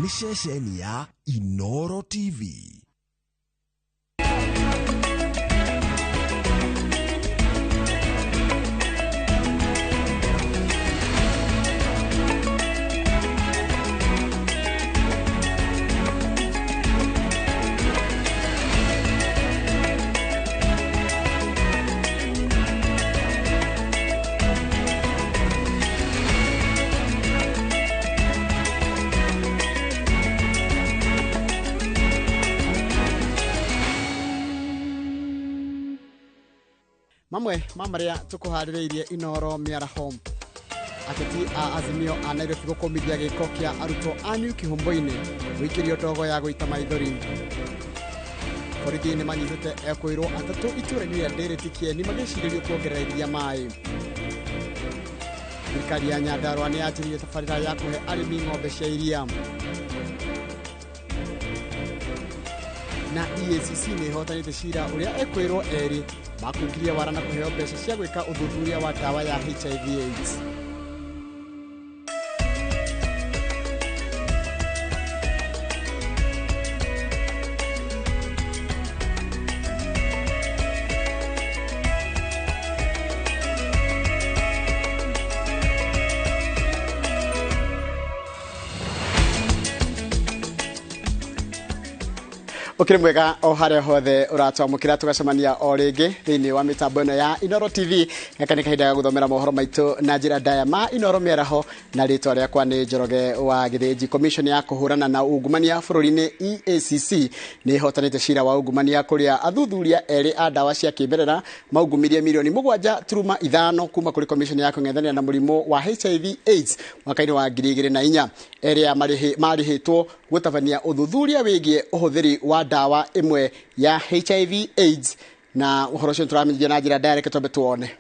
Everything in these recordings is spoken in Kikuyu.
Nĩ ceceni ya Inoro TV. Mamwe ma marĩa tũkũharĩrĩirie Inoro mĩaraho. Ateti a Azimio a Nairobi gũkũmithia gĩko kĩa arutwo a New Kihombo-inĩ gũikĩrio ndogo ya gũita maithori. Borithi nĩ manyitĩte ekũirwo atatũ itũũra-inĩ rĩa Ndĩrĩti Kĩeni magĩcirĩrio kuongerera iria maĩ. Thirikari ya Nyandarua nĩ yanjĩrĩirie tabarĩra ya kũhe arĩmi ng'ombe cia iria. Na EACC nĩ ĩhotanĩte cira ũrĩa ekwĩrwo erĩ makungirie wara na kũheo mbeca cia gwĩka ũthuthuria wa ndawa ya HIV AIDS. Ukiri mwega o haria hothe uratwamukira tugacemania o ringi thiini wa mitambo ino ya Inoro TV. Gaka ni kahinda ga guthomera mohoro maitu na njira ndaya ma Inoro mĩaraho, na ritwa riakwa ni Njoroge wa Githinji. Commission ya kuhurana na ungumania bũrũri-inĩ EACC ni ihotanĩte cira wa ungumania kuria athuthuria eri a ndawa cia kĩmerera maungumirie milioni 7.5 kuma kuri commission ya kũng'ethanĩra na mũrimũ wa HIV AIDS mwaka-inĩ wa 2004. Eri marĩhĩtwo gũtabania ũthuthuria wĩgiĩ ũhũthĩri wa ndawa ĩmwe ya HIV AIDS, na ũhoro ũcio tũramenyithia na njĩra ndaya. Reke twambe tuone.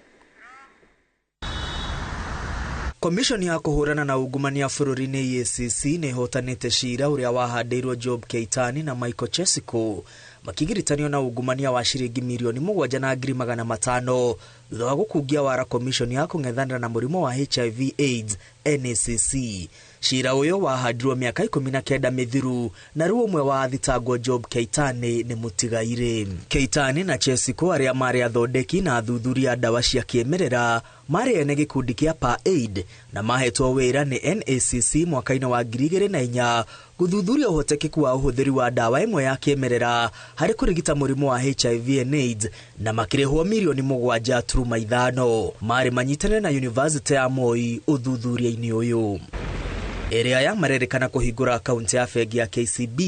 Commission ya kũhũrana na ungumania bũrũri-inĩ EACC nĩ ĩhotanĩte cira ũrĩa wahandĩirwo Job Keitani na Michael Chesiko makigirithanio na ungumania wa ciringi milioni 7,500,000 thutha wa gũkungia wara commission ya kũng'ethanĩra na mũrimũ wa HIV AIDS NACC. Cira ũyũ wahandirwo mĩaka 19 mĩthiru na rĩu ũmwe wa athitangwo Job Keitani nĩ mũtigairĩ. Keitani na Chesiko arĩa marĩ athondeki na athuthuria ndawa cia kĩmerera marĩ ene gĩkundi kĩa PAID na mahetwo wĩra nĩ NACC mwaka-inĩ wa 2004 gũthuthuria ũhotekeku wa ũhũthĩri wa ndawa ĩmwe ya kĩmerera harĩ kũrigita mũrimũ wa HIV and AIDS na makĩrĩhwo milioni 7.5. Marĩ manyitanĩre na University ya Moi ũthuthuria-inĩ ũyũ. Ere aya marerĩkana kũhingũra akaunti ya bengi ya KCB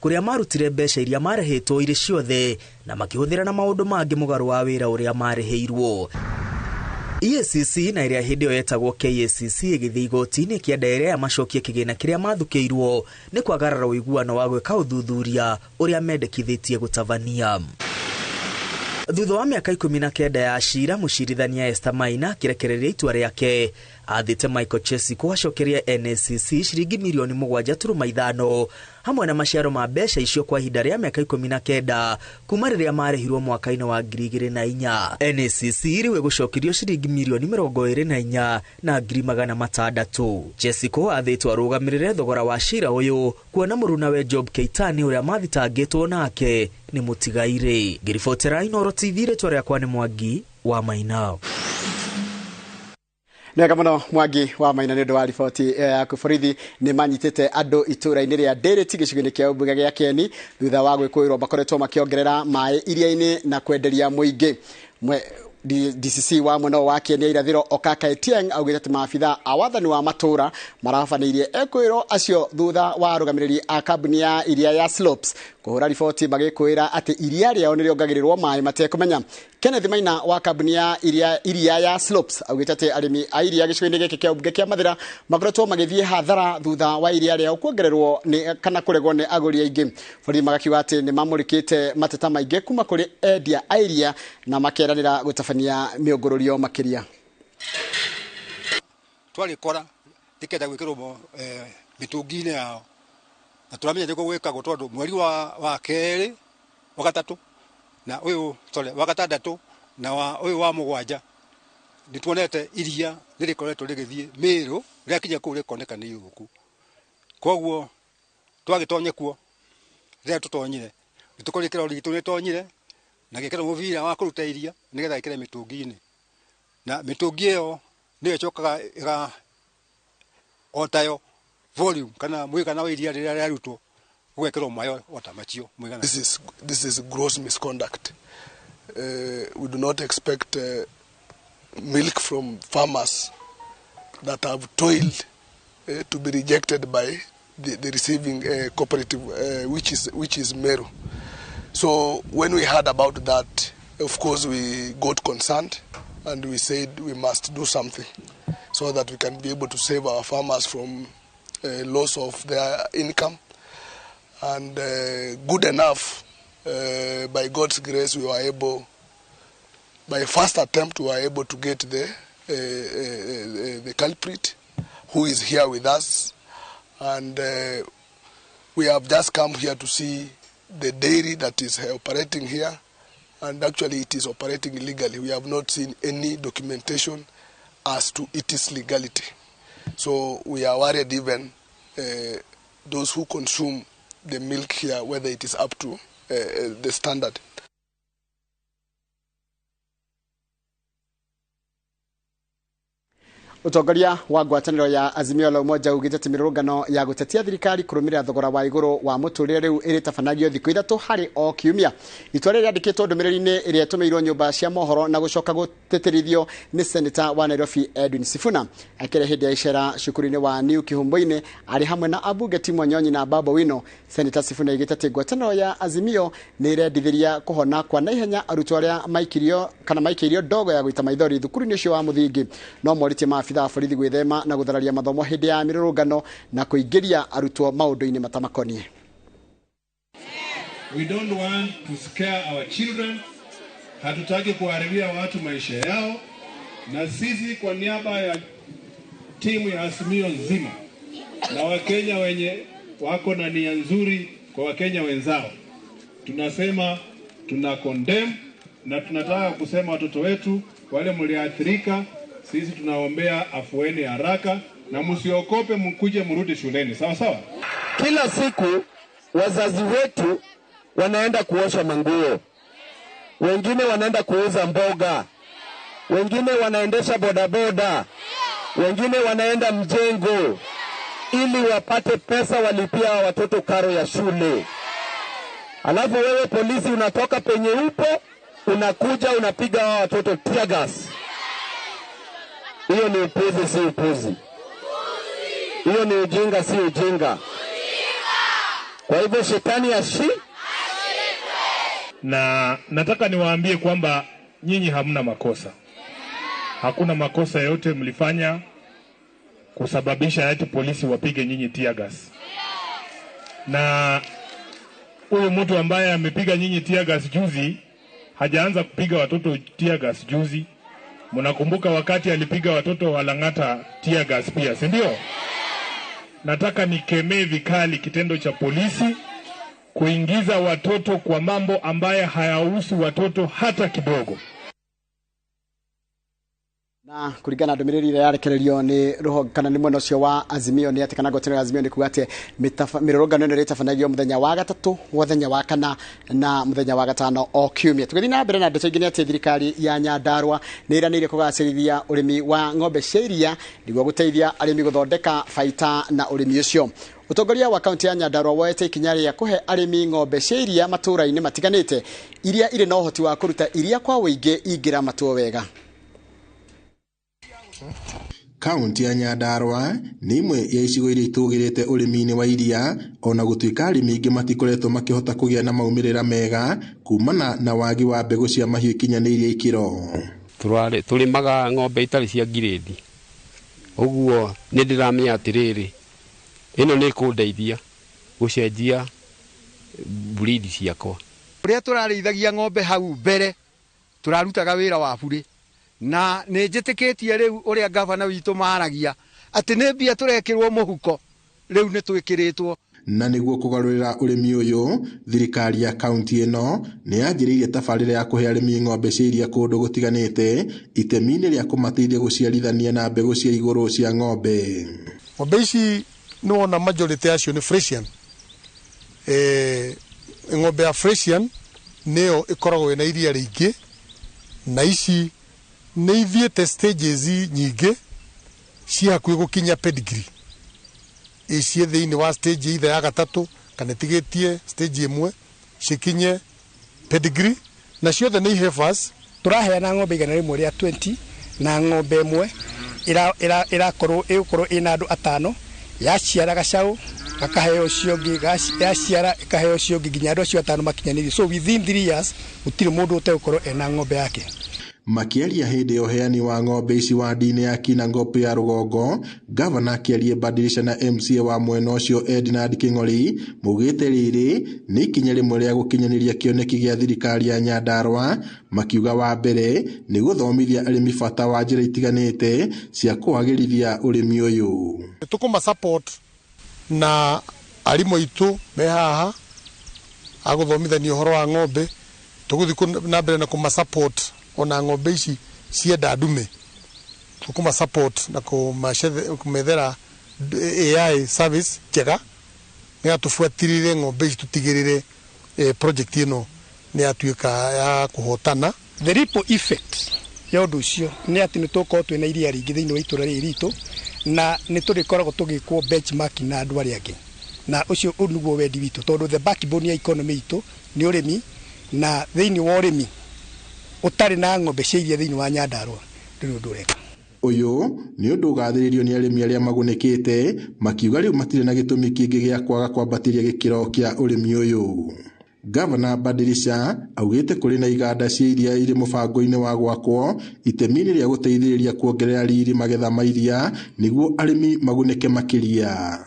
kũrĩa marutire mbeca iria marĩhĩtwo irĩ ciothe na makĩhũthĩra na maũndũ mangĩ mũgarũ wa wĩra ũrĩa marĩhĩirwo. EACC na ĩrĩa hĩndĩ ĩyo yetagwo KACC ĩgĩthiĩ igoti-inĩ kĩenda ĩrĩa aya macokie kĩgĩna kĩrĩa mathukĩirwo nĩ kwagarara ũiguano wa gwĩka ũthuthuria ũrĩa mendekithĩtie gũtabania. Thutha wa mĩaka 19 ya cira, mũcirithania Esther Maina akĩrekereria itua rĩake athĩte Michael Chesiko acokerie NACC ciringi milioni 7.5 hamwe na maciaro ma mbeca icio kwa ihinda rĩa mĩaka 19 kuma rĩrĩa marĩhirwo mwaka-inĩ wa 2004. NACC rĩu ĩgũcokerio ciringi milioni 24,600,000. Chesiko athĩtwo arũgamĩrĩre thogora wa cira ũyũ kuona mũrunawe Job Keitani ũrĩa mathitangĩtwo nake nĩ mũtigairĩ. Ngĩribotera Inoro TV, rĩtwa rĩakwa nĩ Mwangi wa Maina. Nĩwega mũno Mwangi wa Maina nĩ ũndũ wa riboti yaku. Borithi nĩ manyitĩte andũ itũũra-inĩ rĩa Ndĩrĩti gĩcigo-inĩ kĩa ũmbunge gĩa Kĩeni thutha wa gwĩkũĩrwo makoretwo makĩongerera maĩ iria-inĩ na kwenderia mũingĩ. DCC wa mwena wa Kĩeni ya irathĩro Okaka Etieng augĩte atĩ maabitha a wathani wa matũũra marabanĩirie ekwĩrwo acio thutha wa arũgamĩrĩri a kambuni ya iria ya Slopes kũhũra riboti magĩkwĩra atĩ iria rĩao nĩ rĩongagĩrĩrwo maĩ matekũmenya. Kenneth Maina wa kambuni ya iria ya Slopes augĩte atĩ arĩmi a iria gĩcigo-inĩ gĩkĩ kĩa ũmbunge kĩa Mathĩra makoretwo magĩthiĩ hathara thutha wa iria rĩao kuongererwo nĩ kana kũregwo nĩ agũri aingĩ. Borithi magakiuga atĩ nĩ mamũrĩkĩte mateta maingĩ kuma kũrĩ endia a iria na makeranĩra gũtabania mĩũngũrũrio makĩria. Twarĩkora rĩkenda gwĩkĩrwo mĩtũngi-inĩ yao na tũramenya nĩguo gwĩkagwo tondũ mweri wa kerĩ wa gatatũ na ũyũ sorry wa gatandatũ na wa ũyũ wa mũgwanja nĩ tuonete iria nĩ rĩkoretwo rĩgĩthiĩ Mĩrũ rĩakinya kũu rĩkoneka nĩ iyũku. Koguo Twagĩtonye kuo rĩrĩa tũtonyire nĩtũkorire kĩrori gitũ nĩtonyire na gĩkĩra mũbira wa kũruta iria nĩgetha gĩkĩre mĩtũngi-inĩ, na mĩtũngi ĩyo nĩyo ĩcokaga ĩga otayo volume kana mũigana wa iria rĩrĩa rĩarutwo gũgekĩrwo maĩ ota macio mũigana. This is gross misconduct. We do not expect milk from farmers that have toiled to be rejected by the receiving cooperative, which is Meru. So when we heard about that, of course we got concerned and we said we must do something so that we can be able to save our farmers from loss of their income. And good enough, by God's grace, we were able, by first attempt, we were able to get the culprit who is here with us. And we have just come here to see the dairy that is operating here, and actually it is operating illegally. We have not seen any documentation as to its legality. So we are worried even those who consume the milk here, whether it is up to the standard. Utongoria wa ngwatanĩro ya Azimio la Umoja ugĩte atĩ mĩrũrũngano ya gũtetia thirikari kũrũmĩrĩra thogora wa igũrũ wa mũtũrĩre rĩu ĩrĩtabanagio thikũ 3 harĩ o kiumia. Itua rĩrĩ rĩandĩkĩtwo ndũmĩrĩri-inĩ ĩrĩa ĩtũmĩirwo nyũmba cia mohoro na gũcoka gũtĩtĩrithio nĩ Seneta wa Nairobi Edwin Sifuna akĩrĩ hĩndĩ ya icera cukuru-inĩ wa New Kihumbo-inĩ arĩ hamwe na ambunge Tim Wanyonyi na Babu Owino. Seneta Sifuna aigĩte atĩ ngwatanĩro ya Azimio nĩ ĩrendithĩria kũhona kwa naihenya arutwo arĩa maikirio kana maikĩirio ndogo ya gũita maithori thukuru-inĩ ũcio wa mũthingi. No morĩtie maabitha a borithi gwĩthema na gũthararia mathomo hĩndĩ ya mĩrũrũngano na kũingĩria arutwo maũndũ-inĩ matamakoniĩ. We don't want to scare our children. Hatutaki kuharibia watu maisha yao, na sisi kwa niaba ya timu ya Azimio nzima na Wakenya wenye wako na nia nzuri kwa Wakenya wenzao, tunasema tuna condemn na tunataka kusema watoto wetu wale mliathirika, sisi tunaombea afueni haraka na msiokope, mkuje mrudi shuleni, sawa sawa. Kila siku wazazi wetu wanaenda kuosha manguo, wengine wanaenda kuuza mboga, wengine wanaendesha bodaboda, wengine wanaenda mjengo ili wapate pesa walipia watoto karo ya shule. Alafu wewe polisi unatoka penye upo, unakuja unapiga watoto tear gas. Hiyo ni upuzi, si upuzi? Hiyo ni ujinga, si ujinga? Kwa hivyo shetani ashi. Na nataka niwaambie kwamba nyinyi hamna makosa. Hakuna makosa yote mlifanya kusababisha ati polisi wapige nyinyi tear gas. Na huyu mtu ambaye amepiga nyinyi tear gas juzi hajaanza kupiga watoto tear gas juzi. Mnakumbuka wakati alipiga watoto wa Lang'ata tear gas pia, si ndio? Nataka nikemee vikali kitendo cha polisi kuingiza watoto kwa mambo ambaye hayahusu watoto hata kidogo. Na kuringana na ndũmĩrĩri ĩrĩa yarekererio nĩ rũhonge kana nĩ mwena ũcio wa Azimio nĩ atĩ kana ngwatanĩro ya Azimio nĩ kuga atĩ mĩrũrũngano ĩno ĩrĩtabanagio mũthenya wa gatatũ, mũthenya wa kana na mũthenya wa gatano o kiumia. Tũgĩthiĩ na mbere na ndeto ingĩ nĩ atĩ thirikari ya Nyandarua nĩ ĩranĩire kũgacĩrithia ũrĩmi wa ng'ombe cia iria nĩguo gũteithia arĩmi gũthondeka baita na ũrĩmi ũcio. Ũtongoria wa kaunti ya Nyandarua woete ikinya rĩa kũhe arĩmi ng'ombe cia iria matũũra-inĩ matiganĩte iria irĩ na ũhoti wa kũruta iria kwa ũingĩ ingĩramatwo wega. Kaunti ya Nyandarua nĩ imwe ya icigo iria itũgĩrĩte ũrĩmi-inĩ wa iria, ona gũtuĩka arĩmi aingĩ matikoretwo makĩhota kũgĩa na maumĩrĩra mega kumana na wagi wa mbegũ cia mahiũ ikinyanĩirie ikĩro. Tũrĩmaga ng'ombe itarĩ cia ngirĩndi, ũguo nĩ ndĩramenya atĩrĩrĩ, ĩno nĩ ĩkũndeithia gũcenjia breed ciakwa. Ũrĩa tũrarĩithagia ng'ombe hau mbere tũrarutaga wĩra wa burĩ, na nĩ njĩtĩkĩtie rĩu ũrĩa gavana witũ maragia atĩ nĩ mbia tũrekĩrwo mũhuko, rĩu nĩ twĩkĩrĩtwo. Na nĩguo kũgarũrĩra ũrĩmi ũyũ, thirikari ya kaunti ĩno nĩ yanjĩrĩirie tabarĩra ya kũhe arĩmi ng'ombe cia iria kũndũ gũtiganĩte itemi-inĩ rĩa kũmateithia gũciarithania na mbegũ cia igũrũ cia ng'ombe. Ng'ombe ici nĩ wona majority yacio nĩ Frisian. Ng'ombe ya Fresian nĩyo ĩkoragwo ĩna iria rĩingĩ, na ici nĩ ithiĩte stages nyingĩ ciĩ hakuhĩ gũkinya pedigree. Ciĩ thĩinĩ wa stage either ya gatatũ kana ĩtigĩtie stage ĩmwe cikinye pedigree, na ciothe nĩ heifers. Tũraheana ng'ombe 120 na ng'ombe ĩmwe ĩrakorwo ĩgũkorwo ĩna andũ atano, yaciara gacaũ gakaheo ũcio ũngĩ, yaciara ĩkaheo ũcio ũngĩ nginya andũ acio atano makinyanĩrie. So within 3 years gũtirĩ mũndũ ũtegũkorwo ena ng'ombe yake. Makĩaria hĩndĩ ya ũheani wa ng'ombe ici wadi-inĩ ya Kinangop ya rũgongo, gavana Kĩarie Badilisha na MCA wa mwena ũcio Ednard Kĩng'ori maugĩte rĩrĩ nĩ ikinya rĩmwe rĩa gũkinyanĩria kĩoneki gĩa thirikari ya Nyandarua, makiuga wa mbere nĩ gũthomithia arĩmi bata wa njĩra itiganĩte cia kwagĩrithia ũrĩmi ũyũ. Tũkũma support na arimũ aitũ me haha agũthomithania ũhoro wa ng'ombe, tũgũthiĩ na mbere na kũma support ona ng'ombe ici cienda ndume, tũkũma support na kũmethera AI service njega nĩgetha tũbuatĩrĩre ng'ombe ici tũtigĩrĩre project ĩno nĩ yatuĩka ya kũhotana. The ripple effect ya ũndũ ũcio nĩ atĩ nĩ tũgũkorwo twĩna iria rĩingĩ thĩinĩ wa itũra rĩrĩ ritũ, na nĩ tũrĩkoragwo tũgĩkwo benchmarking na andũ arĩa angĩ, na ũcio nĩguo wendi witũ, tondũ the backbone ya economy itũ nĩ ũrĩmi, na thĩinĩ wa ũrĩmi ũtarĩ na ng'ombe cia iria thĩinĩ wa Nyandarua ndũrĩ ũndũ ũreka. Ũyũ nĩ ũndũ ũgathĩrĩirio nĩ arĩmi arĩa magunĩkĩte, makiuga rĩu matirĩ na gĩtũmi kĩngĩ gĩa kwaga kwambatĩria gĩkĩro kĩa ũrĩmi ũyũ. Gavana Badilisha augĩte kũrĩ na iganda cia iria irĩ mũbango-inĩ wa gwakwo itemi-inĩ rĩa gũteithĩrĩria kuongerera riri magetha ma iria nĩguo arĩmi magunĩke makĩria.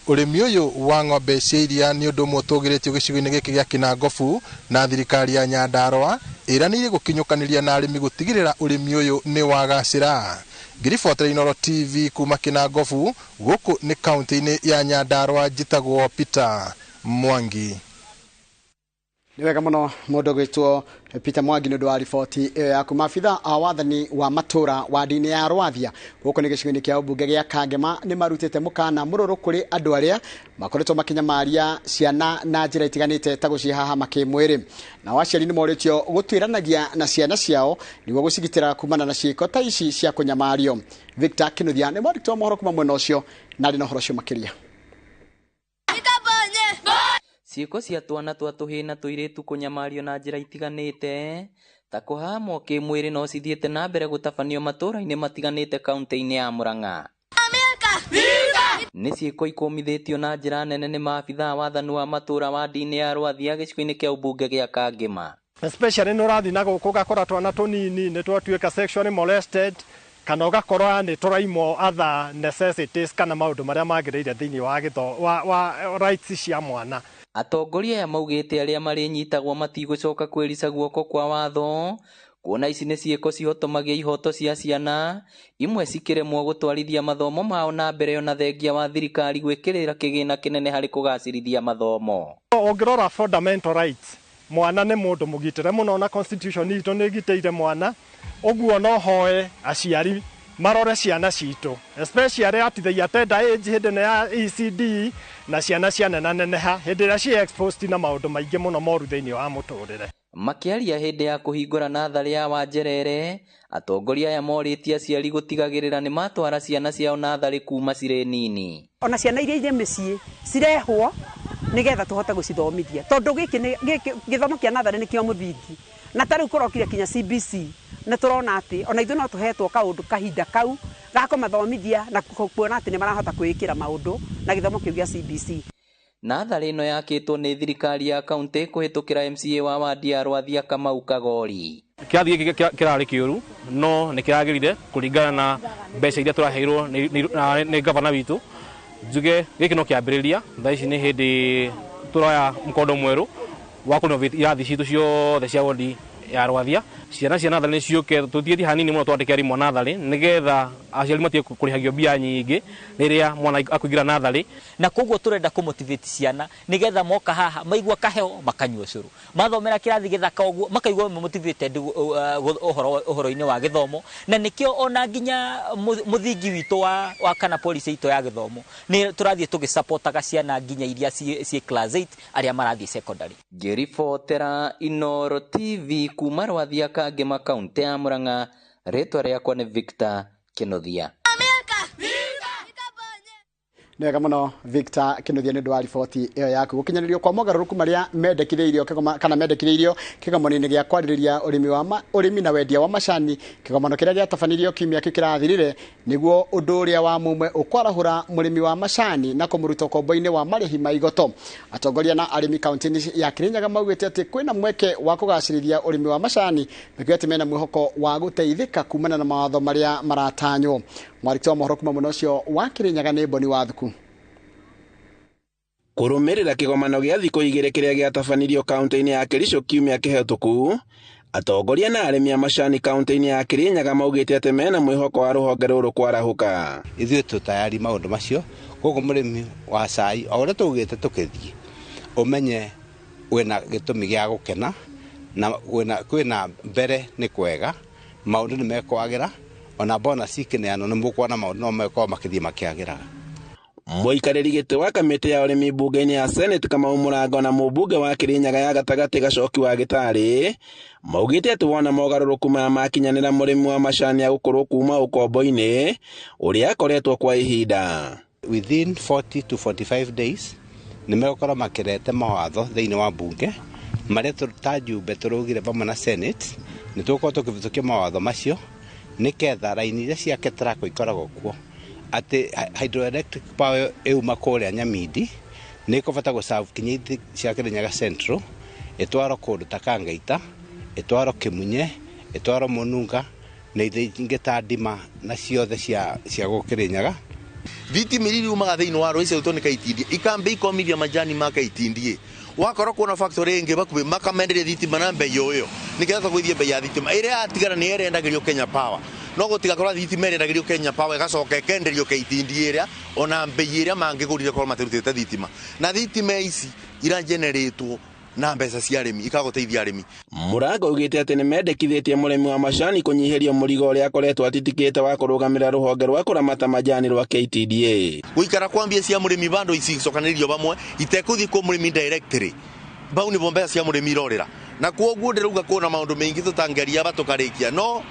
Ũrĩmi ũyũ wa ng'ombe cia iria nĩ ũndũ ũmwe ũtũgĩrĩtio gĩcigo-inĩ gĩkĩ gĩa Kinangofu, na thirikari ya Nyandarua ĩranĩire gũkinyũkanĩria na arĩmi gũtigĩrĩra ũrĩmi ũyũ nĩ wagacĩra. Ngĩribotera Inooro TV kuma Kinangofu, gũkũ nĩ kaunti-inĩ ya Nyandarua, njĩtagwo Peter Mwangi. Nĩ wega mũno mũndũ gwĩtwo Peter Mwangi nĩ ũndũ wa riboti ĩyo yaku. Maabitha a wathani wa matũra wadi-inĩ ya Rwathia gũkũ nĩ gĩcigo-inĩ kĩa ũmbunge gĩa Kangema nĩ marutĩte mũkana mũrũrũ kũrĩ andũ arĩa makoretwo makĩnyamaria ciana na njĩra itiganĩte ta gũcihahama kĩmwĩrĩ. Nao aciari nĩ morĩtio gũtuĩranagia na ciana ciao nĩguo gũcigitĩra kumana na ciĩko ta ici cia kũnyamario. Victor Kinuthia nĩ mwandĩki wa mohoro kuma mwena ũcio na arĩ na ũhoro ũcio makĩria. Ciĩko cia twana twa tũhĩĩ na tũirĩtu kũnyamario na njĩra itiganĩte ta kũhahamwo kĩmwĩrĩ no cithiĩte na mbere gũtabanio matũũra-inĩ matiganĩte kaunti-inĩ ya Murang'a. Nĩ ciĩko ikũmithĩtio na njĩra nene nĩ maabithaa wathani wa matũũra wadi-inĩ ya Rwathia gĩcigo-inĩ kĩa ũmbunge gĩa Kangema. Especially nĩ ũrathiĩ na gũkũ ũgakora twana tũnini nĩ twatuĩka sexually molested, kana ũgakora nĩ tũraimwo other necessities kana maũndũ marĩa magĩrĩire thĩinĩ wa gĩtho wa rights cia mwana. Atongoria aya maugĩte arĩa marĩnyitagwo matigũcoka kwĩrica guoko kwa watho, kuona ici nĩ ciĩko cihotomagia ihoto cia ciana imwe cikĩremwo gũtwarithia mathomo mao na mbere ona thengia wa thirikari gwĩkĩrĩra kĩgĩna kĩnene harĩ kũgacĩrithia mathomo. Ũngĩrora fundamental rights, mwana nĩ mũndũ mũgitĩre mũno na constitution itũ nĩ ĩgitĩire mwana, ũguo no hoe aciari marore ciana citũ especially at the tender age hĩndĩ ĩno ya ECD na ciana cianenaneneha hĩndĩ ĩrĩa ci exposed na maũndũ maingĩ mũno moru thĩinĩ wa mũtũrĩre. Makĩaria hĩndĩ ya kũhingũra natharĩ ya Wanjerere, atongoria aya morĩtie aciari gũtigagĩrĩra nĩ matwara ciana ciao natharĩ kuma cirĩ nini. Ona ciana iria irĩ mĩciĩ cirehwo nĩgetha tũhote gũcithomithia, tondũ gĩkĩ gĩthomo kĩa natharĩ nĩkĩo mũthingi, na ta rĩu kũrokire kinya CBC nĩ tũrona atĩ ona ithuĩ no tũhetwo kaũndũ kahinda kau ga kũmathomithia na kuona atĩ nĩ marahota kwĩĩkĩra maũndũ na gĩthomo kĩu gĩa CBC. Natharĩ ĩno yakĩtwo nĩ thirikari ya kaunti kũhĩtũkĩra MCA wa wadi ya Rwathia Kamau Kagori. Kĩrathi gĩkĩ kĩrarĩ kĩũru no nĩ kĩragĩrire kũringana na mbeca iria tũraheirwo nĩ gavana witũ. Njuge gĩkĩ no kĩambĩrĩria, thaa ici nĩ hĩndĩ tũroya mũkondo mwerũ wa kũrenovate irathi citũ ciothe cia wodi ya Rwathia. Ciana cia natharĩ nĩ ciũke, tũtigĩtie hanini mũno twandĩke arimũ a natharĩ nĩgetha aciari matige kũrĩhagio mbia nyingĩ rĩrĩa mwana akũingĩra natharĩ. Na koguo tũrenda kũmotivate ciana nĩgetha moka haha maigua kaheo makanyua cũrũ, mathomera kĩrathi gĩthaka ũguo makaigua motivated ũhoro-inĩ wa gĩthomo. Na nĩkĩo ona nginya mũthingi witũ wa kana policy itũ ya gĩthomo nĩ tũrathiĩ tũgĩsupportaga ciana nginya iria ciĩ class 8 arĩa marathiĩ secondary. Ngĩribotera Inooro TV kuma Rwathia Kangema kaunti ya Murang'a, rĩtwa rĩakwa nĩ Victor Kĩnuthia. Nĩ wega mũno Victor Kĩnuthia nĩ ũndũ wa riboti ĩyo yaku. Gũkinyanĩrio kwa mogarũrũku marĩa mendekithĩirio kana mendekithĩirio kĩgomano-inĩ gĩa kwarĩrĩria ũrĩmi na wendia wa macani, kĩgomano kĩrĩa gĩatabanirio kiumia kĩu kĩrathirire, nĩguo ũndũ ũrĩa wa mũmwe ũkwarahũra mũrĩmi wa macani na kũmũruta ũkombo-inĩ wa marĩhi ma igoto. Atongoria na arĩmi kaunti-inĩ ya Kirinyaga maugĩte atĩ kwĩna mweke wa kũgacĩrithia ũrĩmi wa macani na kuga atĩ mena mwĩhoko wa gũteithĩka kumana na mawatho marĩa maratanywo. Mwarĩki wa mohoro kuma mwena ũcio wa Kirinyaga nĩ Boni Wathuku. Kũrũmĩrĩra kĩgomano gĩa thikũ igĩrĩ kĩrĩa gĩatabanirio kaunti-inĩ ya Kericho kiumia kĩhetũku, atongoria na arĩmi a macani kaunti-inĩ ya Kirinyaga maugĩte atĩ mena mwĩhoko wa rũhonge rũrũ kwarahũka. Ithuĩ tũ tayari maũndũ macio, koguo mũrĩmi wa cai o ũrĩa tũgĩte tũkĩthiĩ ũmenye wĩna gĩtũmi gĩa gũkena na kwĩna mbere nĩ kwega, maũndũ nĩ mekwagĩra, ona bonus ikĩneanwo nĩ mũkuona maũndũ no mekorwo makĩthiĩ makĩagĩraga. Mũikarĩri gĩtĩ wa kamĩtĩ ya ũrĩmi mbunge-inĩ ya Senate Kamau Mũrango na mũmbunge wa Kirinyaga ya gatagatĩ Gacoki wa Gĩtarĩ maugĩte atĩ wona mogarũrũku maya makinyanĩra mũrĩmi wa macani agũkorwo kuma ũkombo-inĩ ũrĩa akoretwo kwa ihinda. Within 40 to 45 days nĩ megũkorwo makĩrete mawatho thĩinĩ wa mbunge marĩa ta njumbe tũrugire vamwe na Senate, nĩ tũgũkorwo tũkĩhĩtũkia mawatho macio nĩketha raini iria cia KETRACO ikoragwo kuo atĩ hydroelectric power ĩuma kũrĩa Nyamindi nĩ ĩkũbata gũserve kinya ithĩ cia Kirinyaga Central, ĩtwarwo kũndũ ta Kangaita, ĩtwarwo Kĩmunye, ĩtwarwo Mũnunga na ithĩ ingĩ ta Ndima na ciothe cia gũkũ Kirinyaga. Thitima iria iumaga thĩinĩ wa rũĩ ciarutwo nĩ KTDA ikamba ikomithia majani ma KTDA, wakorwo kuona factory ĩngĩ bakuhĩ makamenderia thitima na mbei o ĩyo nĩgetha gũithie mbei ya thitima ĩrĩa yatigara nĩ ĩrĩa Kenya Power, no gũtigakorwo thitima ĩrĩa ĩrendagĩrio Kenya Power ĩgacoka ĩkenderio KTDA ĩrĩa ona mbei ĩrĩa mangĩgũrire korwo matirutĩte thitima, na thitima ici irageneratwo na mbeca cia arĩmi ikagũteithia arĩmi. Mũrango augĩte atĩ nĩ mendekithĩtie mũrĩmi wa macani kũnyihĩrio mũrigo ũrĩa akoretwo atitikĩte wa kũrũgamĩrĩra rũhonge rwa kũramata majani rwa KTDA. Gũikara kwa mbia cia mũrĩmi bando icicokanĩrĩrio vamwe itekũthiĩ kwĩ mũrĩmi directly, bau nĩvo mbeca cia mũrĩmi irorĩra, na kwoguo ndĩrauga kwĩna maũndũ maingĩ tũtangeria batũkarĩkia, no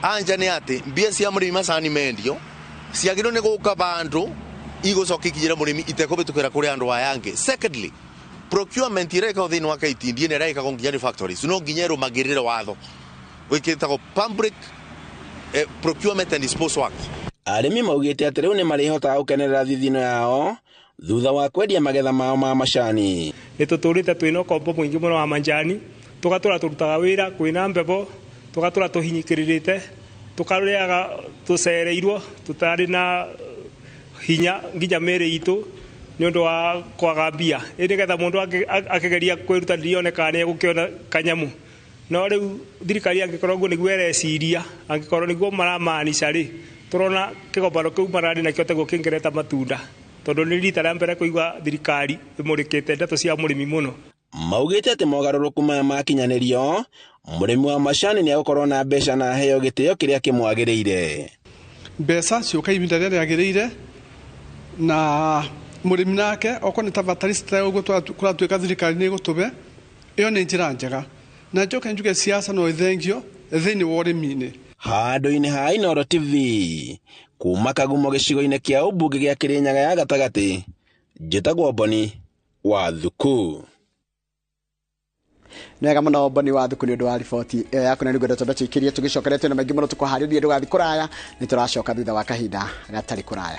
anja nĩ atĩ mbia cia mũrĩmi macani mendio ciagĩrĩirwo nĩ gũka bandũ igũcoka ikinyĩre mũrĩmi itekũhĩtũkĩra kũrĩ andũ aya angĩ. Secondly, procurement ĩrĩa ĩkagwo thĩinĩ wa KTDA nĩ ĩrĩa ĩkagwo nginya nĩ factories, no nginya ĩrũmagĩrĩre watho wĩkĩtagwo Public Procurement and Disposal Act. Arĩmi maugĩte atĩ rĩu nĩ marĩhotaga gũkenerera thithino yao thutha wa kwendia magetha mao ma macani. Nĩ tũtũrĩte twĩna ũkombo mũingĩ mũno wa manjani, tũgatũra tũrutaga wĩra kwĩna mbebo, tũgatũra tũhinyĩkĩrĩrĩte, tũkarĩaga tũcereirwo tũtarĩ na hinya nginya mĩĩrĩ itũ nĩ ũndũ wa kwaga mbia, ĩ nĩgetha mũndũ akĩgeria kwĩrutanĩria one kana nĩ egũkĩona kanyamu. No rĩu thirikari angĩkorwo ũguo nĩguo ĩreciria, angĩkorwo nĩguo maramaanica rĩ, tũrona kĩgombano kĩu mararĩ nakĩo taguo kĩngĩreta matunda, tondũ nĩ rita rĩa mbere kũigua thirikari ĩmũrĩkĩte ndeto cia mũrĩmi mũno. Maugĩte atĩ mogarũrũku maya makinyanĩrio, mũrĩmi wa macani nĩ egũkorwo na mbeca na aheo gĩtĩo kĩrĩa kĩmwagĩrĩire. Mbeca ciũka ihinda rĩrĩa rĩagĩrĩire na mũrĩmi nake okorwo nĩ ta batarista ũguo kũratuĩka thirikari nĩ ĩgũtũbe, ĩyo nĩ njĩra njega, na njoke njuge siasa no ĩthengio thĩinĩ wa ũrĩmi-inĩ. Handũ-inĩ ha Inooro TV kuma Kagumo gĩcigo-inĩ kĩa ũmbunge gĩa Kirinyaga ya gatagatĩ, njĩtagwo Boni wa Thuku. Nĩ wega mũno Boni wa Thuku nĩ ũndũ wa riboti ĩyo yaku, na nĩngwenda twambe tũikĩrie tũgĩcokeretio na maingĩ mũno tũkũharĩrie ndũgathiĩ kũraya, nĩ tũracoka thutha wa kahinda gatarĩ kũraya.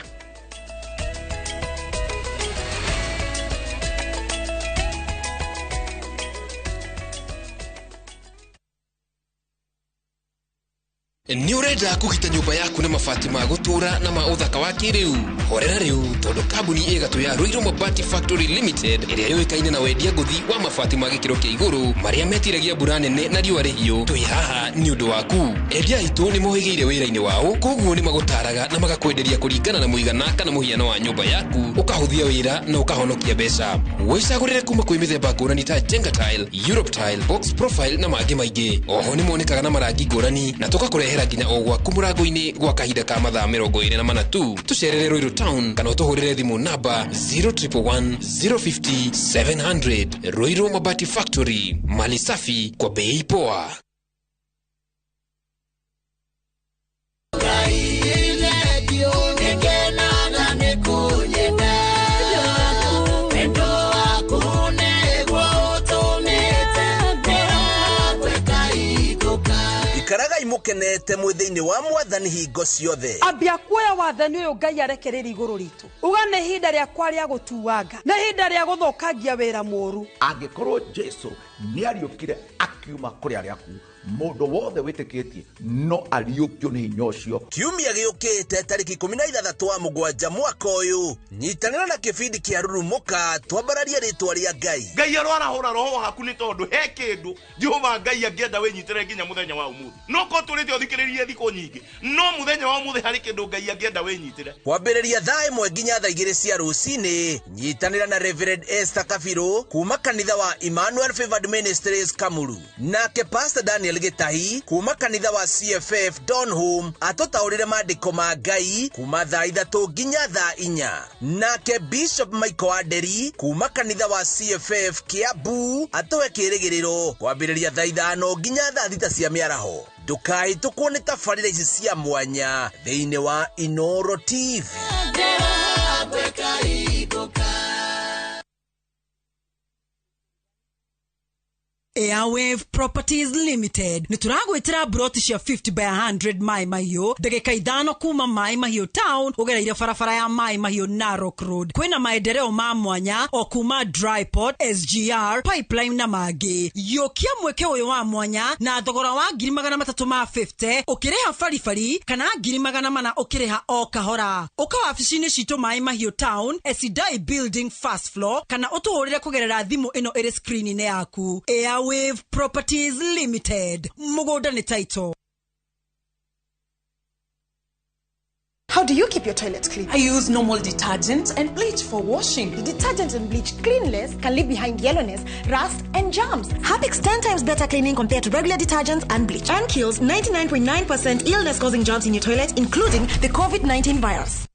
Nĩ ũrenda kũgita nyũmba yaku na mabati ma gũtũũra na ma ũthaka wa kĩrĩu? Horera rĩu, tondũ kambuni ĩgatũ ya Ruiru Mabati Factory Limited ĩrĩa yũĩkaine na wendia ngũthi wa mabati ma gĩkĩro kĩa igũrũ marĩa metiragia mbura nene na riũa rĩhiũ, twĩ haha nĩ ũndũ waku. Endia aitũ nĩ mohĩgĩire wĩra-inĩ wao, koguo nĩ magũtaraga na magakwenderia kũringana na mũigana kana mũhiano wa nyũmba yaku, ũkahũthia wĩra na ũkahonokia mbeca. Wĩcagũrĩre kuma kwĩ mĩthemba ngũrani ta Jenga Tile, Europe Tile, Box Profile na mangĩ maingĩ. Oho nĩ monekaga na marangi ngũrani na tũgakũrehera nginya o gwaku mũrango-inĩ gwa kahinda ka mathaa 24 tu. Tũcerere Ruiru Town kana ũtũhũrĩre thimũ namba 0111 050 700. Ruiru Mabati Factory, mali safi kwa bei poa. Ikaragai mukenete mwĩ thĩinĩ wa mwathani hingo ciothe. Ambia kuoya wathani ũyũ Ngai arekereria igũrũ ritũ. Uga nĩ ihinda rĩakwa rĩa gũtuanga, nĩ ihinda rĩa gũthũkangia wĩra mũũru. Angĩkorwo Jesu nĩariũkire akiuma kũrĩ arĩa akuũ, mũndũ wothe wĩtĩkĩtie no ariũkio nĩ hinya ũcio. Kiumia gĩũkĩte tarĩki 16 wa mũgwanja mwaka ũyũ, nyitanĩra na kĩbindi kĩa Rurumũka twambararie rĩtwa rĩa Ngai. Ngai arwarahũra roho waku nĩ tondũ he kĩndũ Jehova Ngai angĩenda wĩnyitĩre nginya mũthenya wa ũmũthĩ. No ko tũrĩte ũthikĩrĩrie thikũ nyingĩ, no mũthenya wa ũmũthĩ harĩ kĩndũ Ngai angĩenda wĩnyitĩre. Kwambĩrĩria thaa 1 nginya thaa 2 cia rũcinĩ, nyitanĩra na Reverend Esther Kabiru kuma kanitha wa Emmanuel Favored Ministries Kamuru, nake Pastor Daniel Gitahi kuma kanitha wa CFF Donholm atũtaũrĩre maandĩko ma Ngai kuma thaa 3 nginya thaa 4, nake Bishop Michael Aderi kuma kanitha wa CFF Kiambu atũhe kĩrĩgĩrĩro kwambĩrĩria thaa 5 nginya thaa 6 cia mĩaraho. Ndũkahĩtũkwo nĩ tabarĩra ici cia mwanya thĩinĩ wa Inoro TV. Airwave Properties Limited nĩ tũragwĩtĩra broti cia 50 by 100 Mai Mahiũ, ndagĩka 5 kuma Mai Mahiũ Town ũgereire barabara ya Mai Mahiũ Narok Road. Kwĩna maendeleo ma mwanya o kuma Dryport, SGR, Pipeline na mangĩ. Yũkia mweke ũyũ wa mwanya na thogora wa 350 ũkĩrĩha baribari kana 400 ũkĩrĩha o kahora. Ũka wabici-inĩ citũ Mai Mahiũ Town, Esidai Building first floor, kana ũtũhũrĩre kũgerera thimũ ĩno ĩrĩ screen-inĩ yaku. Airwave Properties Limited. Mũgũnda nĩ title. How do you keep your toilet clean? I use normal detergent and bleach for washing. The detergent and bleach cleanless can leave behind yellowness, rust, and germs. Harpic's 10 times better cleaning compared to regular detergents and bleach, and kills 99.9% illness-causing germs in your toilet, including the COVID-19 virus.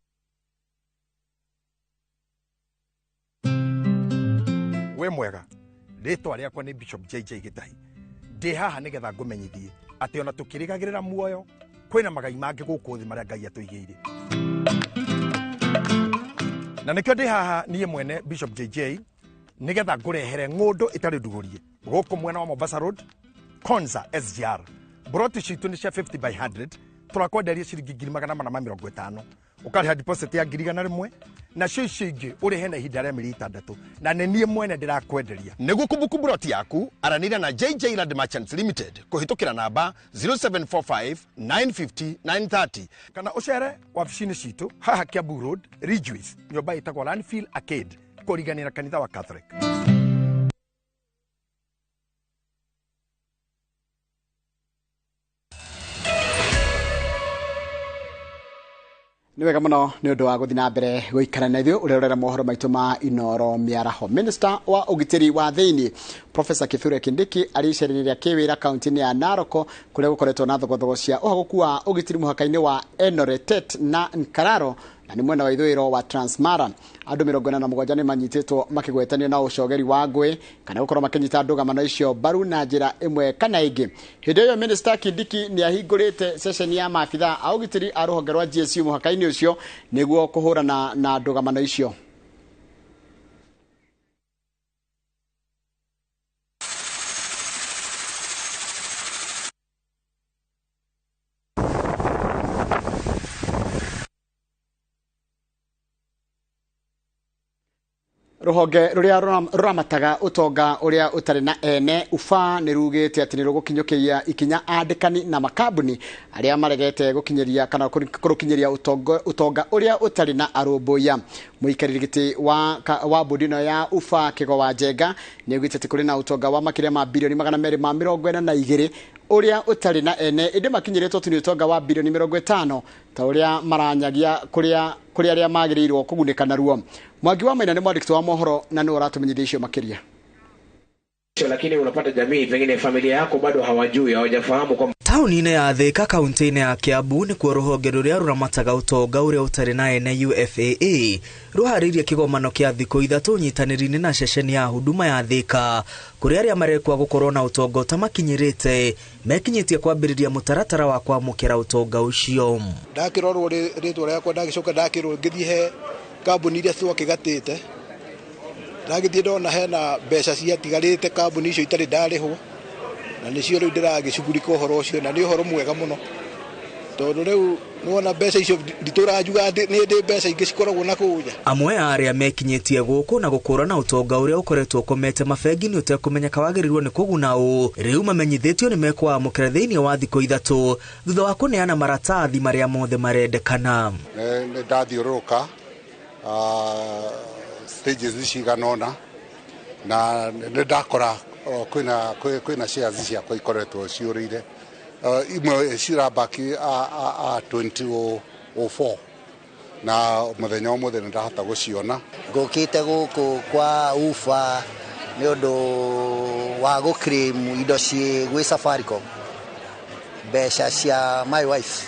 We mwega, rĩtwa rĩakwa nĩ Bishop JJ Gitahi. Ndĩ haha nĩgetha ngũmenyithie atĩ ona tũkĩrĩgagĩrĩra muoyo kwĩna magai mangĩ gũkũ thĩ marĩa Ngai atũigĩire. Na nĩkĩo ndĩ haha niĩ mwene Bishop JJ nĩgetha ngũrehere ng'ũndũ ĩtarĩ ndugũrie gũkũ mwena wa Mombasa Road, Konza SGR. Broti citũ nĩ cia 50 by 100, tũrakwenderia ciringi 450, ũkarĩha deposit ya 100,000 nacio icio ingĩ ũrĩhe na ihinda rĩa mĩeri 6, na nĩ niĩ mwene ndĩrakwenderia. Nĩguo kũbuku broti yaku, aranĩria na JJ Land Merchants Limited kũhĩtũkĩra namba 0745 950 930 kana ũcere wabici-inĩ citũ haha Kiambu Road, Ridgeways, nyũmba ĩtagwo Landfill Arcade, kũriganĩra kanitha wa Catholic. Nĩ wega mũno nĩ ũndũ wa gũthiĩ na mbere gũikara na ithuĩ ũrerorera mohoro maitũ ma Inoro mĩaraho. Minister wa ũgitĩri wa thĩinĩ Professor Kithure Kindiki arĩ icera-inĩ rĩa kĩwĩra kaunti-inĩ ya Narok kũrĩa gũkoretwo na thogothogo cia ũhagũku wa ũgitĩri mũhaka-inĩ wa Enoretet na Nkararo na nĩ mwena wa ithũĩro wa Transmara. Andũ 47 nĩ manyitĩtwo makĩgwetanio na ũcogeri wa ngũĩ kana gũkorwo makĩnyita ndũgamano icio mbaru na njĩra ĩmwe kana ĩngĩ. Hĩndĩ ĩyo Minister Kindiki nĩ ahingũrĩte ceceni ya maabitha a ũgitĩri a rũhonge rwa GSU mũhaka-inĩ ũcio nĩguo kũhũrana na ndũgamano icio. Ruhonge ruria ruramataga utonga uria utari na ene UFA ni rugite ati ni rugukinyukia ikinya andikani na makambuni aria maregete gukinyiria kana kurukinyiria utonga uria utari na arumbuiya. Muikariri giti wa bodi ino ya UFA Kigo wa Njenga ni augite ati kuri na utonga wa makiria ma bilioni 242 uria utari na ene indi makinyiritwo tu ni utonga wa bilioni 50 ta uria maranyagia kuria kuri aria magirirwo kugunika naruo. Mwangi wa Maina ni mwandiki wa mohoro na ni uratumenyithia icio makiria. Lakini unapata jamii pengine familia yako bado hawajui, hawajafahamu kwamba tauni-inĩ ya Thika kaunti-inĩ ya Kiambu nĩkuo rũhonge rũrĩa rũramataga ũtonga ũrĩa ũtarĩ na ene UFAA rũharĩirie kĩgomano kĩa thikũ ithatũ ũnyitanĩri-inĩ na ceceni ya huduma ya Thika kũrĩa arĩa marekwa gũkorwo na ũtonga ũtamakinyĩrĩte mekinyĩtie kwambĩrĩria mũtaratara wa kwamũkĩra ũtonga ũcio. Ndakĩrorwo rĩtwa rĩakwa ndagĩcoka ndakĩrwo ngĩthiĩ he kambuni iria twakĩgatĩte ndagĩthiĩ ndona hena mbeca ciatigarĩte kambuni icio itarĩ ndarĩhwo na nĩcio rĩu ndĩragĩcugurika ũhoro ũcio na nĩ ũhoro mwega mũno tondũ rĩu nĩwona mbeca icio nditũranjuga nĩ ndĩ mbeca ingĩ cikoragwo na kũu nja. Amwe a arĩa mekinyĩtie gũkũ na gũkũrana ũtonga ũrĩa ũkoretwo ũkomete mabengi-inĩ ũtekũmenyeka wagĩrĩirwo nĩ kũguna ũ rĩu mamenyithĩtio nĩ mekwamũkĩra thĩinĩ wa thikũ ithatũ thutha wa kũneana maratathi marĩa mothe marendekana. Nĩ ndathiũrũrũka stages cigana ũna na nĩ ndakora kwĩna shares ciakwa ikoretwo ciũrĩire imwe cirabaki a 2004 na mũthenya ũmũthĩ nĩ ndahota gũciona. Ngũkĩte gũkũ kwa UFA nĩ ũndũ wa gũclaim indo ciĩ gwĩ Safaricom, mbeca cia my wife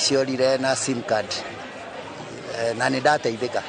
ciorire na sim card na nĩ ndateithĩka.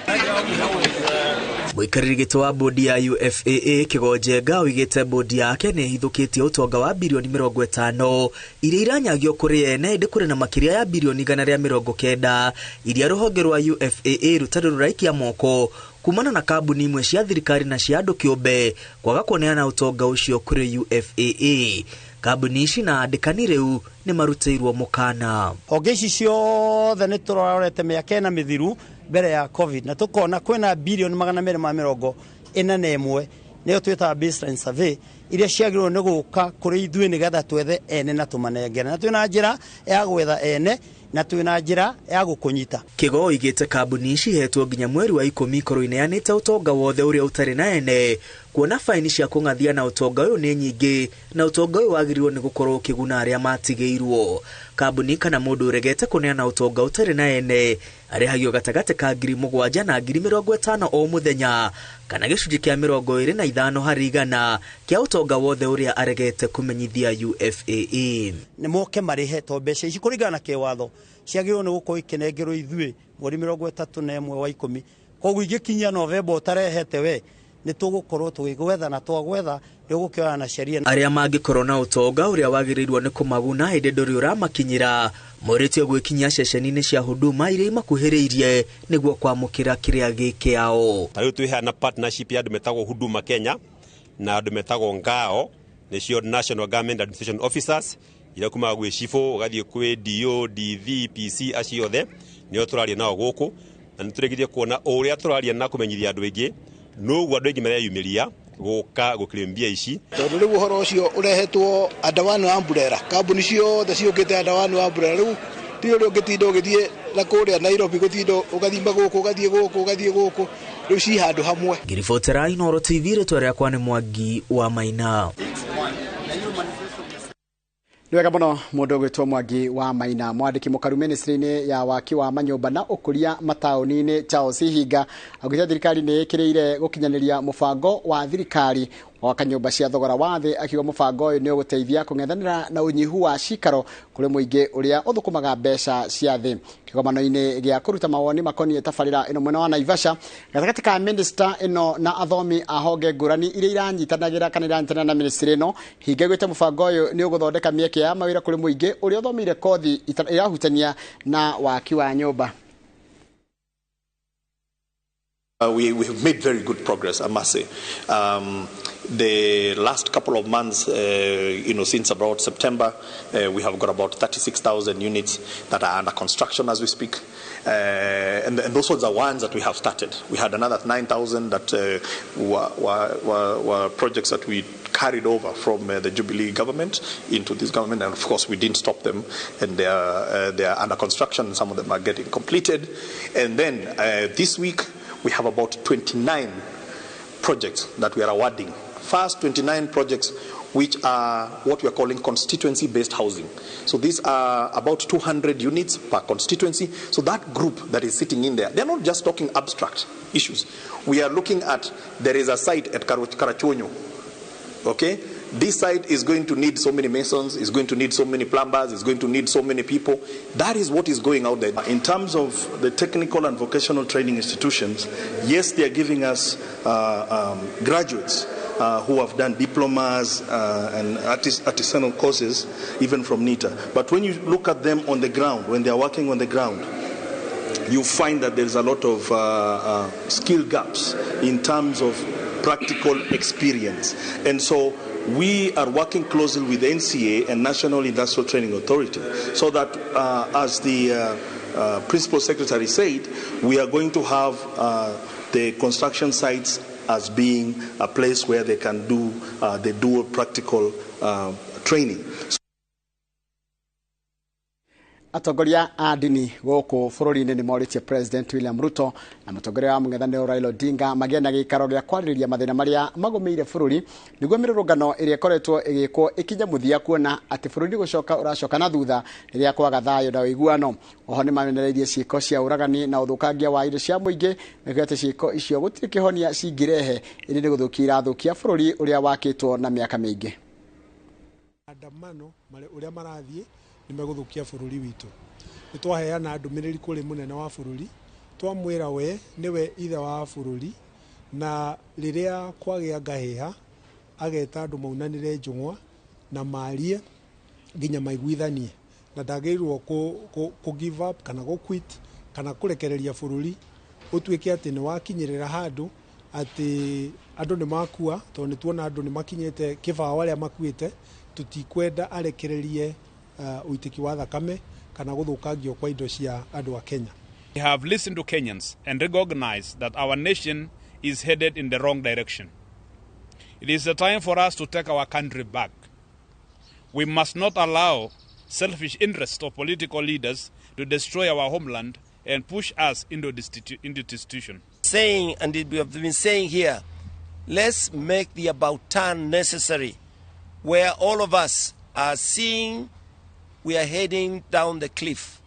Mũikarĩri gĩtĩ wa bodi ya UFAA Kigo Njenga oigĩte bodi yake nĩ ĩhithũkĩtie ũtonga wa bilioni 50 iria iranyagio kũrĩ ene ĩndĩ kũrĩ na makĩria ya bilioni 190 iria rũhonge rwa UFAA rũtarĩ rũraikia moko kumana na kambuni imwe cia thirikari na cia andũ kĩũmbe kwaga kũneana ũtonga ũcio kũrĩ UFAA. Kambuni ici na andĩkani rĩu nĩ marutĩirwo mũkana. Honge ici ciothe nĩ tũrorete mĩaka ĩna mĩthiru mbere ya COVID na tukona kwĩna bilioni 241 nĩyo twĩtaga baseline survey iria ciagĩrĩirwo nĩ gũka kũrĩ ithuĩ nĩgetha twethe ene na tũmanengere na twĩna njĩra ya gwetha ene na twĩna njĩra ya gũkũnyita. Kigo oigĩte kambuni ici ihetwo nginya mweri wa 10 ikorwo ineanĩte ũtonga wothe ũrĩa ũtarĩ na ene kuona faini cia kũng'athia na ũtonga ũyũ nĩ nyingĩ na ũtonga ũyũ wagĩrĩirwo nĩ gũkorwo ũkĩguna arĩa matigĩirwo. Kambuni kana mũndũ ũregete kũneana ũtonga ũtarĩ na ene arĩhagio gatagatĩ ka 7,000 na 50,000 o mũthenya kana gĩcunjĩ kĩa 25 harĩ igana kĩa ũtonga wothe ũrĩa aregete kũmenyithia UFAA. Nĩ moke marĩhe to mbeca ici kũringana na kĩwatho ciagĩrĩirwo nĩ gũkorwo ikĩnengerwo ithuĩ mweri 31 wa 10 koguo ingĩkinyia Novemba ũtarehete we nĩ tũgũkorwo tũgĩgwetha na twagwetha nĩ ũgũkĩoya na sheria. Arĩa mangĩkorwo na ũtonga ũrĩa wagĩrĩirwo nĩ kũmaguna hĩndĩ ndũrĩ ũramakinyĩra morĩtio gwĩkinyia ceceni-inĩ cia huduma iria imakuhĩrĩirie nĩguo kwamũkĩra kĩrĩa gĩ kĩao. Ta rĩu twĩ na partnership ya andũ metagwo Huduma Kenya na andũ metagwo NGAO nĩcio National Government Administration Officers iria kumaga gwĩ cibũ ũgathiĩ kwĩ DO, DV, PC acio othe nĩo tũraria nao gũkũ na nĩ tũrĩkĩtie kuona ũrĩa tũraria na kũmenyithia andũ aingĩ noguo andũ aingĩ mareyumĩria gũka gũclaim mbia ici. Tondũ rĩu ũhoro ũcio ũrehetwo under one umbrella, kambuni ciothe ciũkĩte under one umbrella rĩu ti ũrĩa ũngĩtinda ũgĩthiĩ na kũrĩa Nairobi gũtinda ũgathima gũkũ ũgathiĩ gũkũ ũgathiĩ gũkũ rĩu ci handũ hamwe. Ngĩribotera Inooro TV rĩtwa rĩakwa nĩ Mwangi wa Maina. Nĩ wega mũno mũndũ ũgwĩtwo Mwangi wa Maina. Mwandĩki mũkaru ministry-inĩ ya waki wa manyũmba na ũkũria mataũni-inĩ Charles Ihinga augĩte thirikari nĩ ĩkĩrĩire gũkinyanĩria mũbango wa thirikari wa gwaka nyũmba cia thogora wa thĩ, akiuga mũbango ũyũ nĩ ũgũteithia kũng'ethanĩra na ũnyihu wa cikaro kũrĩ mũingĩ ũrĩa ũthũkũmaga mbeca cia thĩ. Kĩgomano-inĩ gĩa kũruta mawoni makoniĩ tabarĩra ĩno mwena wa Naivasha gatagatĩ ka minister ĩno na athomi a honge ngũrani iria iranyitanagĩra kana iranyitanĩra na ministry ĩno, Hinga augĩte mũbango ũyũ nĩ ũgũthondeka mĩeke ya mawĩra kũrĩ mũingĩ ũrĩa ũthomeire kothi ĩrahutania na waki wa nyũmba. We have made very good progress, I must say. The last couple of months, since about September, we have got about 36,000 units that are under construction as we speak. And those ones are ones that we have started. We had another 9,000 that were projects that we carried over from the Jubilee government into this government, and of course we didn't stop them, and they are under construction. Some of them are getting completed. And then this week we have about 29 projects that we are awarding. First 29 projects, which are what we are calling constituency-based housing. So these are about 200 units per constituency. So that group that is sitting in there, they're not just talking abstract issues. We are looking at, there is a site at Karachuonyo. Okay? This site is going to need so many masons, is going to need so many plumbers, is going to need so many people. That is what is going out there. In terms of the technical and vocational training institutions, yes, they are giving us graduates who have done diplomas and artisanal courses, even from NITA. But when you look at them on the ground, when they are working on the ground, you find that there's a lot of skill gaps in terms of practical experience. And so we are working closely with NCA and National Industrial Training Authority so that, as the Principal Secretary said, we are going to have the construction sites as being a place where they can do the dual practical training. Atongoria a ndini gũkũ bũrũri-inĩ nĩ morĩtie President William Ruto na mũtongoria wa mũng'ethanĩro Raila Odinga magĩe na gĩikaro gĩa kwarĩrĩria mathĩna marĩa magũmĩire bũrũri nĩguo mĩrũrũngano ĩrĩa ĩkoretwo ĩgĩkwo ĩkinye mũthia kuona atĩ bũrũri gũcoka ũracoka na thutha rĩrĩa kwaga thayũ na ũiguano. Oho nĩ mamenereirie ciĩko cia ũragani na ũthũkangia wa indo cia mũingĩ na atĩ ciĩko icio gũtirĩ kĩhonia cingĩrehe ĩndĩ nĩ gũthũkia irathũkia bũrũri ũrĩa wakĩtwo na mĩaka mĩingĩ. Maandamano ũrĩa marathiĩ nĩ megũthũkia bũrũri witũ. Nĩ twaheana ndũmĩrĩri kũrĩ mũnene wa bũrũri, twamwĩra we nĩwe ithe wa bũrũri, na rĩrĩa kwagĩa ngahĩha ageta andũ maunanĩre njũng'wa na marie nginya maiguithanie, na ndagĩrĩirwo kũ give up kana gũ quit kana kũrekereria bũrũri ũtuĩke atĩ nĩ wakinyĩrĩra handũ atĩ andũ nĩ makua, tondũ nĩ tuona andũ nĩ makinyĩte kĩbao arĩa makuĩte. Tũtikwenda arekererie uitiki wa thakame kana gũthũkangio kwa indo cia andũ a Kenya. We have listened to Kenyans and recognized that our nation is headed in the wrong direction. It is the time for us to take our country back. We must not allow selfish interests of political leaders to destroy our homeland and push us into destitution. Saying, and we have been saying here, let's make the about turn necessary, where all of us are seeing we are heading down the cliff.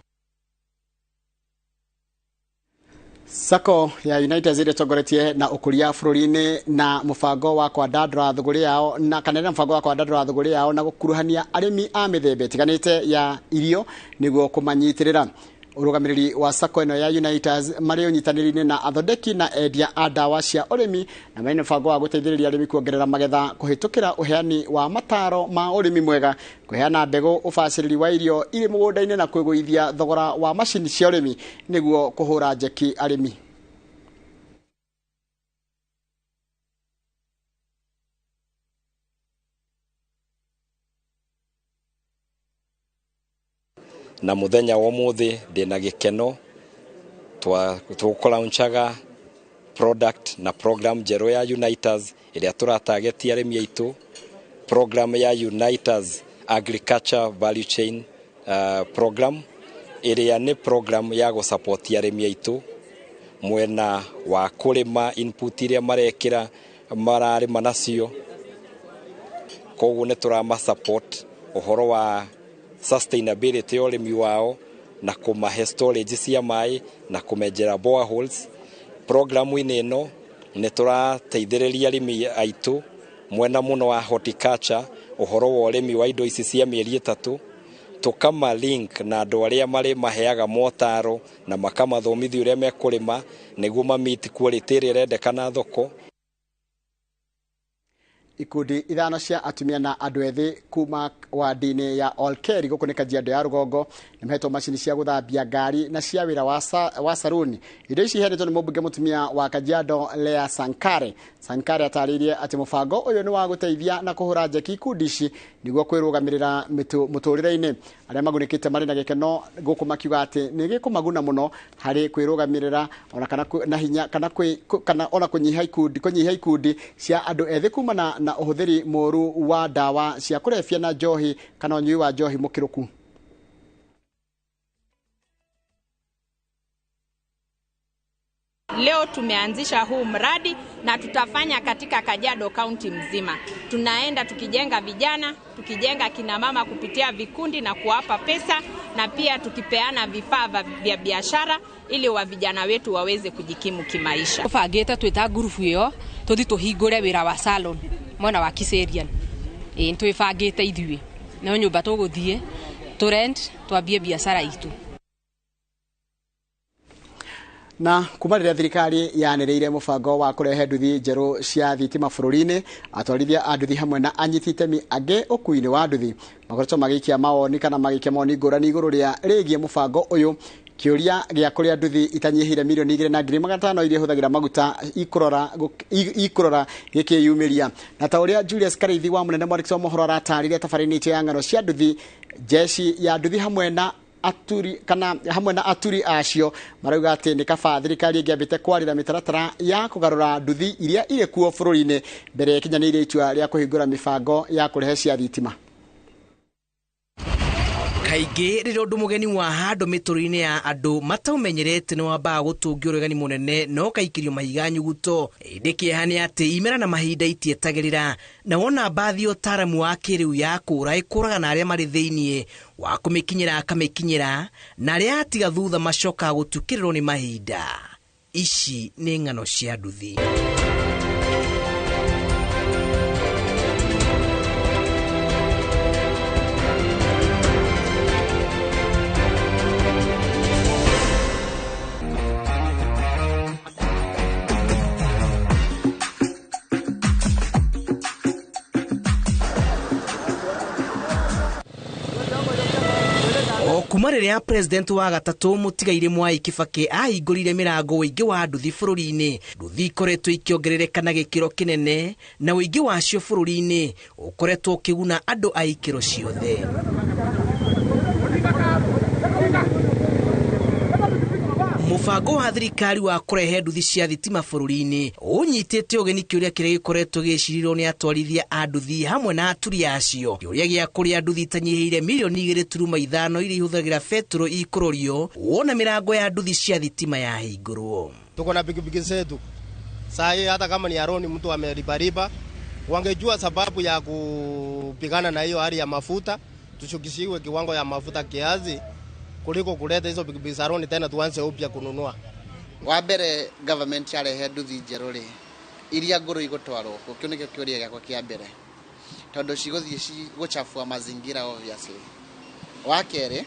Sacco ya United ĩrĩa na ũkũria bũrũri-inĩ na mũbango wa kwandandũra thũgũrĩ yao na kana mũbango wa kwandandũra thũgũrĩ yao na gũkuruhania arĩmi a mĩthemba ĩtiganĩte ya irio nĩguo kũmanyitĩrĩra. Ũrũgamĩrĩri wa Sacco ĩno ya Uniters marĩ ũnyitanĩri-inĩ na athondeki na endia a ndawa cia ũrĩmi na marĩ na mũbango wa gũteithĩrĩria arĩmi kuongerera magetha kũhĩtũkĩra ũheani wa mataro ma ũrĩmi mwega, kũheana mbegũ, ũbacĩrĩri wa irio irĩ mũgũnda-inĩ na kwĩgũithia thogora wa macini cia ũrĩmi nĩguo kũhũra njeki arĩmi. Na muthenya wa umuthi ndina gikeno tukulaunchaga product na program njeru ya Uniters iria turatagetia arimi aitu, program ya Uniters Agriculture Value Chain program iria ni program ya gusupport arimi aitu mwena wa kurima input iria marekira mararima nacio, koguo ni turama support uhoro wa sustainability ũrĩmi wao na kũmahe storage cia maĩ na kũmenjera boreholes. Programu-inĩ ĩno nĩ tũrateithĩrĩria arĩmi aitũ mwena mũno wa horticulture, ũhoro wa ũrĩmi wa indo ici cia mĩeri ĩtatũ, tũkama link na andũ arĩa marĩ maheaga motaro na makamathomithia ũrĩa mekũrĩma nĩguo ma meet quality ĩrĩa ĩrendekana thoko. Ikundi ithano cia atumia na andũ ethĩ kuma wadi-inĩ ya Olkeri gũkũ nĩ Kajiado ya rũgongo Nĩ mahetwo macini cia gũthambia ngari na cia wĩra wa saruni. Indo ici iheanĩtwo nĩ mũmbunge mũtumia wa Kajiado Lea Sankare. Sankare atarĩirie atĩ mũbango ũyũ nĩ wa gũteithia na kũhũra njeki ikundi ici nĩguo kwĩrũgamĩrĩra mũtũrĩre-inĩ. Arĩa magunĩkĩte marĩ na gĩkeno gũkũ makiuga atĩ nĩ gĩkũmaguna mũno harĩ kwĩrũgamĩrĩra ona kana na hinya kana kana ona kũnyihia ikundi cia andũ ethĩ kumana na ũhũthĩri mũũru wa ndawa cia kũrebia na njohi kana ũnyui wa njohi mũkĩrũku. Leo tumeanzisha huu mradi na tutafanya katika Kajiado County mzima. Tunaenda tukijenga vijana, tukijenga kina mama kupitia vikundi na kuwapa pesa, na pia tukipeana vifaa vya biashara ili wa vijana wetu waweze kujikimu kimaisha. Tubangite twita ngurubu iyo tuthi tuhingure wira wa salon mwena wa Kiserian. Nitwibangite ithuĩ no nyumba tuguthie tu rent twambie biashara itu. Na kuma rĩrĩa thirikari yanĩrĩire mũbango wa kũrehe nduthi njerũ cia thitima bũrũri-inĩ, atwarithia a nduthi hamwe na anyiti itemi angĩ ũkuui-inĩ wa nduthi makoretwo magĩikia mawoni kana magĩikia mawoni ngũrani igũrũ rĩa rĩgiĩ mũbango ũyũ. Kĩũria gĩa kũrĩa nduthi itanyihĩire 2,500,000 iria ihũthagĩra maguta ikũrora gĩkĩyumĩria. Na ta ũrĩa Julius Karithi wa mũnene mwandĩki wa mohoro aratarĩria tabarĩra-inĩ ya ng'ano cia nduthi, jeshi ya nduthi hamwe na aturi kana hamwe na aturi acio marauga atĩ nĩ kaba thirikari ĩngĩambĩte kwarĩra mĩtaratara ya kũgarũra nduthi iria irĩ kuo bũrũri-inĩ mbere ĩkinyanĩirie itua rĩa kũhingũra mĩbango ya kũrehe cia thitima. Kaingĩ rĩrĩa ũndũ mũgeni wa handũ mĩtũrĩre-inĩ ya andũ mataumenyerete nĩ wambaga gũtũngio ũregani mũnene na ũkaikĩrio mahiga nyuguto. Ĩndĩ kĩeha nĩ atĩ imera na mahinda itietagĩrĩra, na wona mbathi ũtaaramu wa kĩrĩu ya kũra ĩkũraga na arĩa marĩ thĩiniĩ wa kũmĩkinyĩra akamĩkinyĩra, na arĩa atiga thutha macokaga gũtukĩrĩrwo nĩ mahinda. Ici nĩ ng'ano cia nduthi. Kuma rĩrĩa president wa gatatũ mũtigaire Mwai Kibaki ahingũrire mĩrango ũingĩ wa nduthi bũrũri-inĩ, nduthi ikoretwo ikĩongerereka na gĩkĩro kĩnene, na ũingĩ wacio bũrũri-inĩ ũkoretwo ũkĩguna andũ a ikĩro ciothe. Mũbango wa thirikari wa kũrehe nduthi cia thitima bũrũri-inĩ ũnyitĩte ũgeni kĩũria kĩrĩa gĩkoretwo gĩcirĩrwo nĩ atwarithia a nduthi hamwe na aturi acio. Kĩũria gĩa kũrĩa nduthi itanyihĩire 2.5 milioni iria ihũthagĩra betũrũ ikũrũrio wona mĩrango ya nduthi cia thitima yahingũrwo. Tuko na pikipiki zetu saa hii, hata kama ni aroni mtu ameribariba, wangejua sababu ya kupigana na hiyo hali ya mafuta, tushukishiwe kiwango ya mafuta kiasi kuliko kuleta hizo pikipiki za roni tena tuanze upya kununua. Wa mbere government yarehe nduthi njerũ rĩ, iria ngũrũ igũtwarwo kũ? Kĩu nĩkĩo kĩũria gĩakwa kĩa mbere, tondũ cigũthiĩ gũchafua mazingira obviously. Wa kerĩ,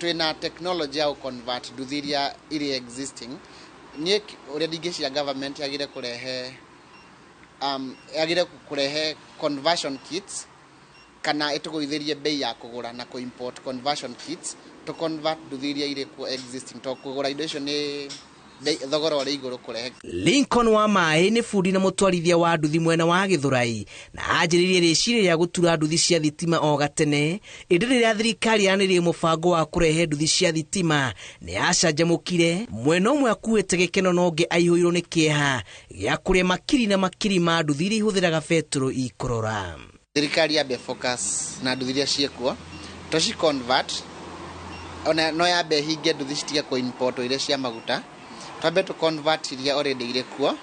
twĩna technology ya gũ-convert nduthi iria irĩ existing. Niĩ ũrĩa ndingĩciria government yagĩrĩire kũrehe yagĩrĩire kũrehe conversion kits kana ĩtũgũithĩrie bei ya kũgũra na kũ-import conversion kits to convert nduthi iria irĩ kuo existing, to kũgũra indo icio nĩ thogora ũrĩ igũrũ kũrehe. Lincoln wa Maĩ nĩ bundi na mũtwarithia wa nduthi mwena wa Gĩthũrai, na anjĩrĩirie rĩciria rĩa gũtura nduthi cia thitima o gatene. Ĩndĩ rĩrĩa thirikari yanĩrĩire mũbango wa kũrehe nduthi cia thitima nĩ yacanjamũkire, mwena ũmwe akuĩte gĩkeno na ũngĩ aihũirwo nĩ kĩeha gĩa kũrĩa makiri na makiri ma nduthi iria ihũthĩraga betũrũ ikũrora. Thirikari yambe focus na nduthi iria ciĩkuo to ci convert, ona no yambe hinge nduthi citige kũ import iria cia maguta, twambe tũ convert iria already irĩ kuo.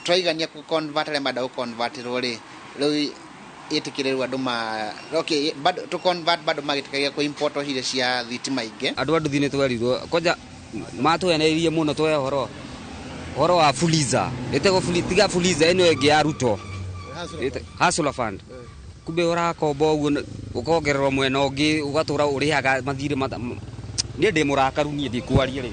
Twaigania kũ convert arĩa marenda gũ convertirwo rĩ, rĩu ĩtĩkĩrĩrwo andũ ma okay, bado tũ convert bado magĩtĩkagia kũ import iria cia thitima ingĩ. Andũ a nduthi nĩ twerirwo kwanja matwenereirie mũno twoe ũhoro wa Fuliza, ĩtagwo tiga Fuliza ĩno ĩngĩ ya Ruto Hustler Fund. Kumbe ũrakomba ũguo ũkongererwo mwena ũngĩ ũgatũra ũrĩhaga mathirĩ. Niĩ ndĩ mũrakaru, niĩ ndikwaria rĩu.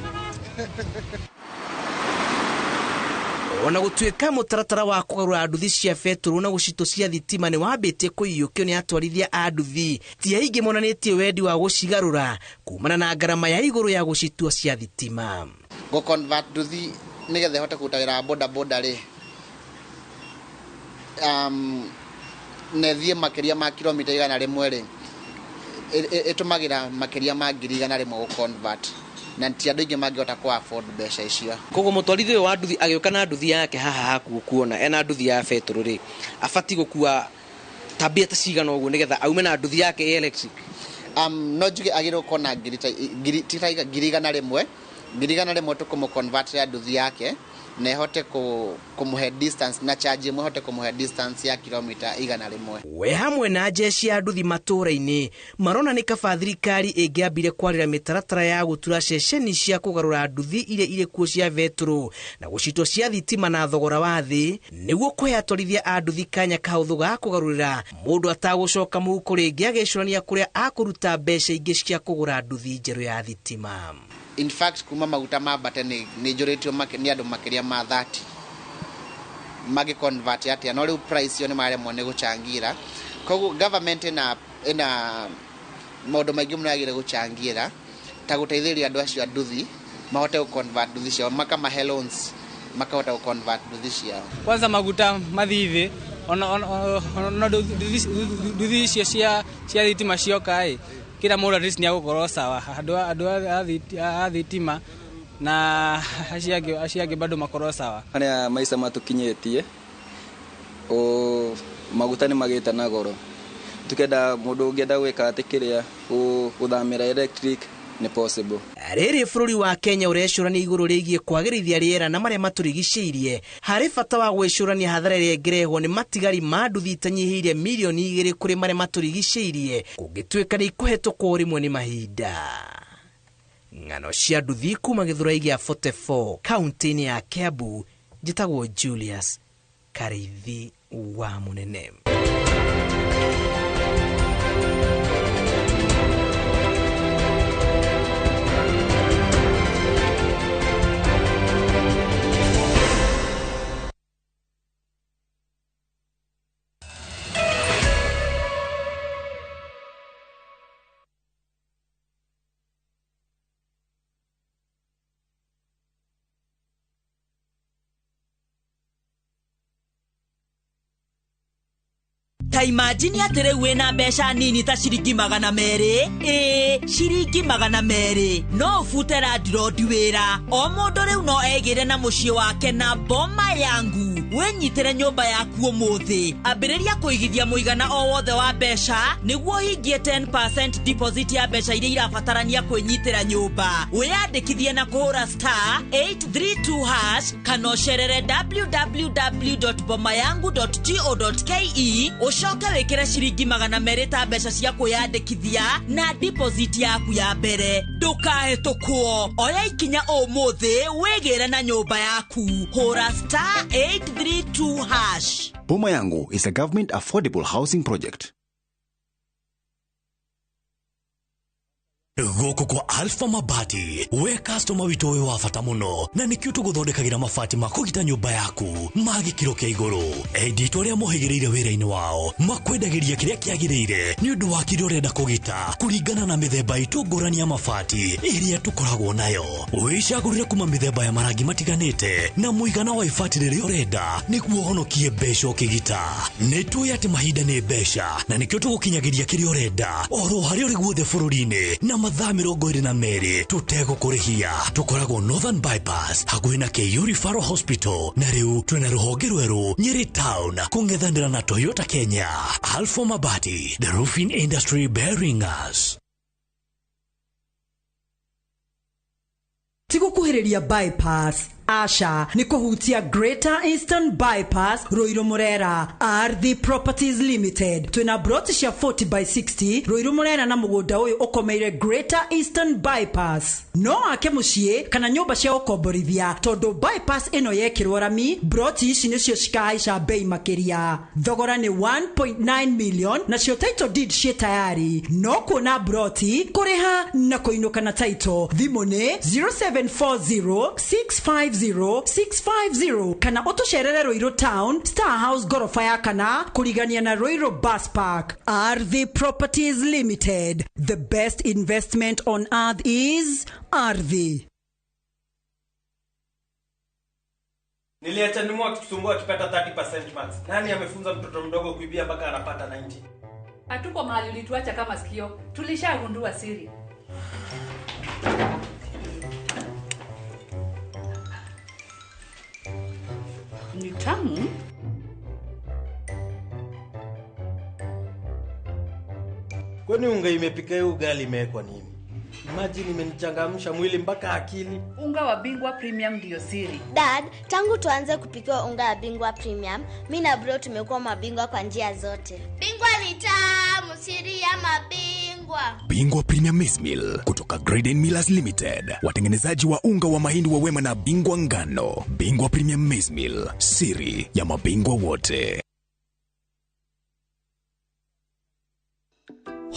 Ona gũtuĩka mũtaratara wa kũgarũra nduthi cia betũrũ na gũcitũ cia thitima nĩ wambĩtie kũiyũkio nĩ atwarithia a nduthi, ti aingĩ monanĩtie wendi wa gũcigarũra kumana na ngarama ya igũrũ ya gũcitua cia thitima. Gũ convert nduthi nĩgetha ĩhote kũruta wĩra wa boda boda rĩ, na ĩthiĩ makĩria ma kilomita 100 rĩ, ĩtũmagĩra makĩria ma 100,000 gũ convert, na ti andũ aingĩ mangĩhota kũ afford mbeca icio. Koguo mũtwarithia ũyũ wa nduthi agĩũka na nduthi yake haha haku kuona ena nduthi ya betũrũ rĩ, abatiĩ gũkua ta mbia ta cigana ũguo nĩgetha aume na nduthi yake ĩ electric? No njuge agĩrĩirwo gũkorwo na ngiri ta ngiri ti ta 100,000, 100,000 tũkũmũ convert ya nduthi yake na ĩhote kũmũhe distance na charge ĩmwe ĩhote kũmũhe distance ya kilomita 100. We hamwe na jeshi ya nduthi matũũra-inĩ marona nĩ kaba thirikari ĩngĩambire kwarĩra mĩtaratara ya gũtura ceceni cia kũgarũra nduthi iria irĩ kuo cia betũrũ na gũcitwo cia thitima na thogora wa thĩ nĩguo kũhe atwarithia a nduthi kanya kahũthũ ga kũgarũrĩra mũndũ atagũcoka mũhuko rĩngĩ agĩcũrania kũrĩa akũruta mbeca ingĩ cia kũgũra nduthi njerũ ya thitima. In fact, kuma maguta mambate nĩ njũrĩtio nĩ andũ makĩria ma 30 mangĩ convert atĩa, no rĩu price yo nĩ maremwo nĩ gũchangira. Koguo government ĩna maũndũ maingĩ mũno yagĩrĩire gũchangira ta gũteithĩrĩria andũ acio a nduthi mahote gũ convert nduthi ciao, makamahe loans makahota gũ convert nduthi ciao. Kwanza maguta mathiĩ thĩ, ona nduthi icio cia thitima cioka ĩ, kila mũndũ at least nĩ agũkorwo sawa, andũ a thitima na acio angĩ bado makorwo sawa. Harĩa maica matũkinyĩtie, maguta nĩ magĩte na goro, tukenda mũndũ ũngĩenda gwĩka atĩ kĩrĩa gũthamĩra electric nĩ possible. Rĩrĩ bũrũri wa Kenya ũrecũrania igũrũ rĩgiĩ kwagĩrithia rĩera na marĩa matũrigicĩirie, harĩ bata wa gwĩcũrania hathara ĩrĩa ĩngĩrehwo nĩ matigari ma nduthi itanyihĩire milioni 2 kũrĩ marĩa matũrigicĩirie kũngĩtuĩka nĩ ikũhetũkwo rĩmwe nĩ mahinda. Ng'ano cia nduthi kuma Gĩthũrai gĩa 44 kaunti-inĩ ya Kiambu, njĩtagwo Julius Kariithi wa Mũnene. Ta imagine atĩ rĩu wĩna mbeca nini ta ciringi 200, ĩĩ ciringi 200, no ũbute landlord wĩra. O mũndũ rĩu no egĩre na mũciĩ wake na Boma Yangu. Wĩnyitĩre nyũmba yaku ũmũthĩ, ambĩrĩria kũigithia mũigana o wothe wa mbeca nĩguo ũhingie 10% deposit ya mbeca iria irabatarania kwĩnyitĩra nyũmba. Wĩyandĩkithie na kũhũra *832# kana ũcerere www.bomayangu.co.ke ũcoke wĩkĩre ciringi 200 ta mbeca cia kwĩyandĩkithia na deposit yaku ya mbere. Ndũkahĩtũkwo, oya ikinya ũmũthĩ wĩgĩre na nyũmba yaku. Hũra *832#. Boma Yangu is a government affordable housing project. Gũkũ kwa Alpha Mabati, we customer witũ wĩ wa bata mũno, na nĩkĩo tũgũthondekagĩra mabati ma kũgita nyũmba yaku ma gĩkĩro kĩa igũrũ. Endi itũ arĩa mohĩgĩrĩire wĩra-inĩ wao makwendagĩria kĩrĩa kĩagĩrĩire nĩ ũndũ wa kĩrĩa ũrenda kũgita kũringana na mĩthemba itũ ngũrani ya mabati ĩrĩa tũkoragwo nayo. Wĩcagũrĩre kuma mĩthemba ya marangi matiganĩte na mũigana wa ibati rĩrĩa ũrenda nĩguo ũhonokie mbeca ũkĩgita. Nĩ tũĩ atĩ mahinda nĩ mbeca na nĩkĩo tũgũkinyagĩria kĩrĩa ũrenda oro harĩa ũrĩ guothe bũrũri-inĩ na mathaa 22 tũtegũkũrĩhia. Tũkoragwo Northern Bypass hakuhĩ na KU Referral Hospital, na rĩu twĩna rũhonge rwerũ Nyeri Town kũng'ethanĩra na Toyota Kenya. Alpha Mabati, the roofing industry bearing us. Ti gũkuhĩrĩria bypass, aca nĩ kũhutia Greater Eastern Bypass Ruiru Murera. RD Properties Limited twĩna broti cia 40 by 60 Ruiru Murera na mũgũnda ũyũ ũkomeire Greater Eastern Bypass. No wake mũciĩ kana nyũmba cia gũkomborithia tondũ bypass ĩno yekĩrwo rami, broti ici nĩcio cikahaica bei makĩria. Thogora nĩ 1.9 million nacio title deed ciĩ tayari. No kuona broti, kũrĩha na kũinũka na title. Thimũ nĩ 0740 650 650 650 kana ũtũcerere Ruiru Town, Star House ngoroba ya kana kũrigania na Ruiru Bus Park. Ardhi Properties Limited, the best investment on earth is Ardhi. Niliacha nimu akitusumbua akipata 30% marks. Nani amefunza mtoto mdogo kuibia mpaka anapata 90? Hatuko mahali ulituacha kama sikio. Tulishagundua siri. Ni tamu. Kwani unga imepika hiyo ugali imewekwa nini? Imagine imenichangamsha mwili mpaka akili. Unga wa Bingwa Premium ndio siri. Dad, tangu tuanze kupikiwa unga wa Bingwa Premium, mimi na bro tumekuwa mabingwa kwa njia zote. Bingwa ni tamu, siri ya mabingwa. Bingwa Premium Maize Meal kutoka Graden Millers Limited, watengenezaji wa unga wa mahindi wa Wema na Bingwa Ngano. Bingwa Premium Maize Meal, siri ya mabingwa wote.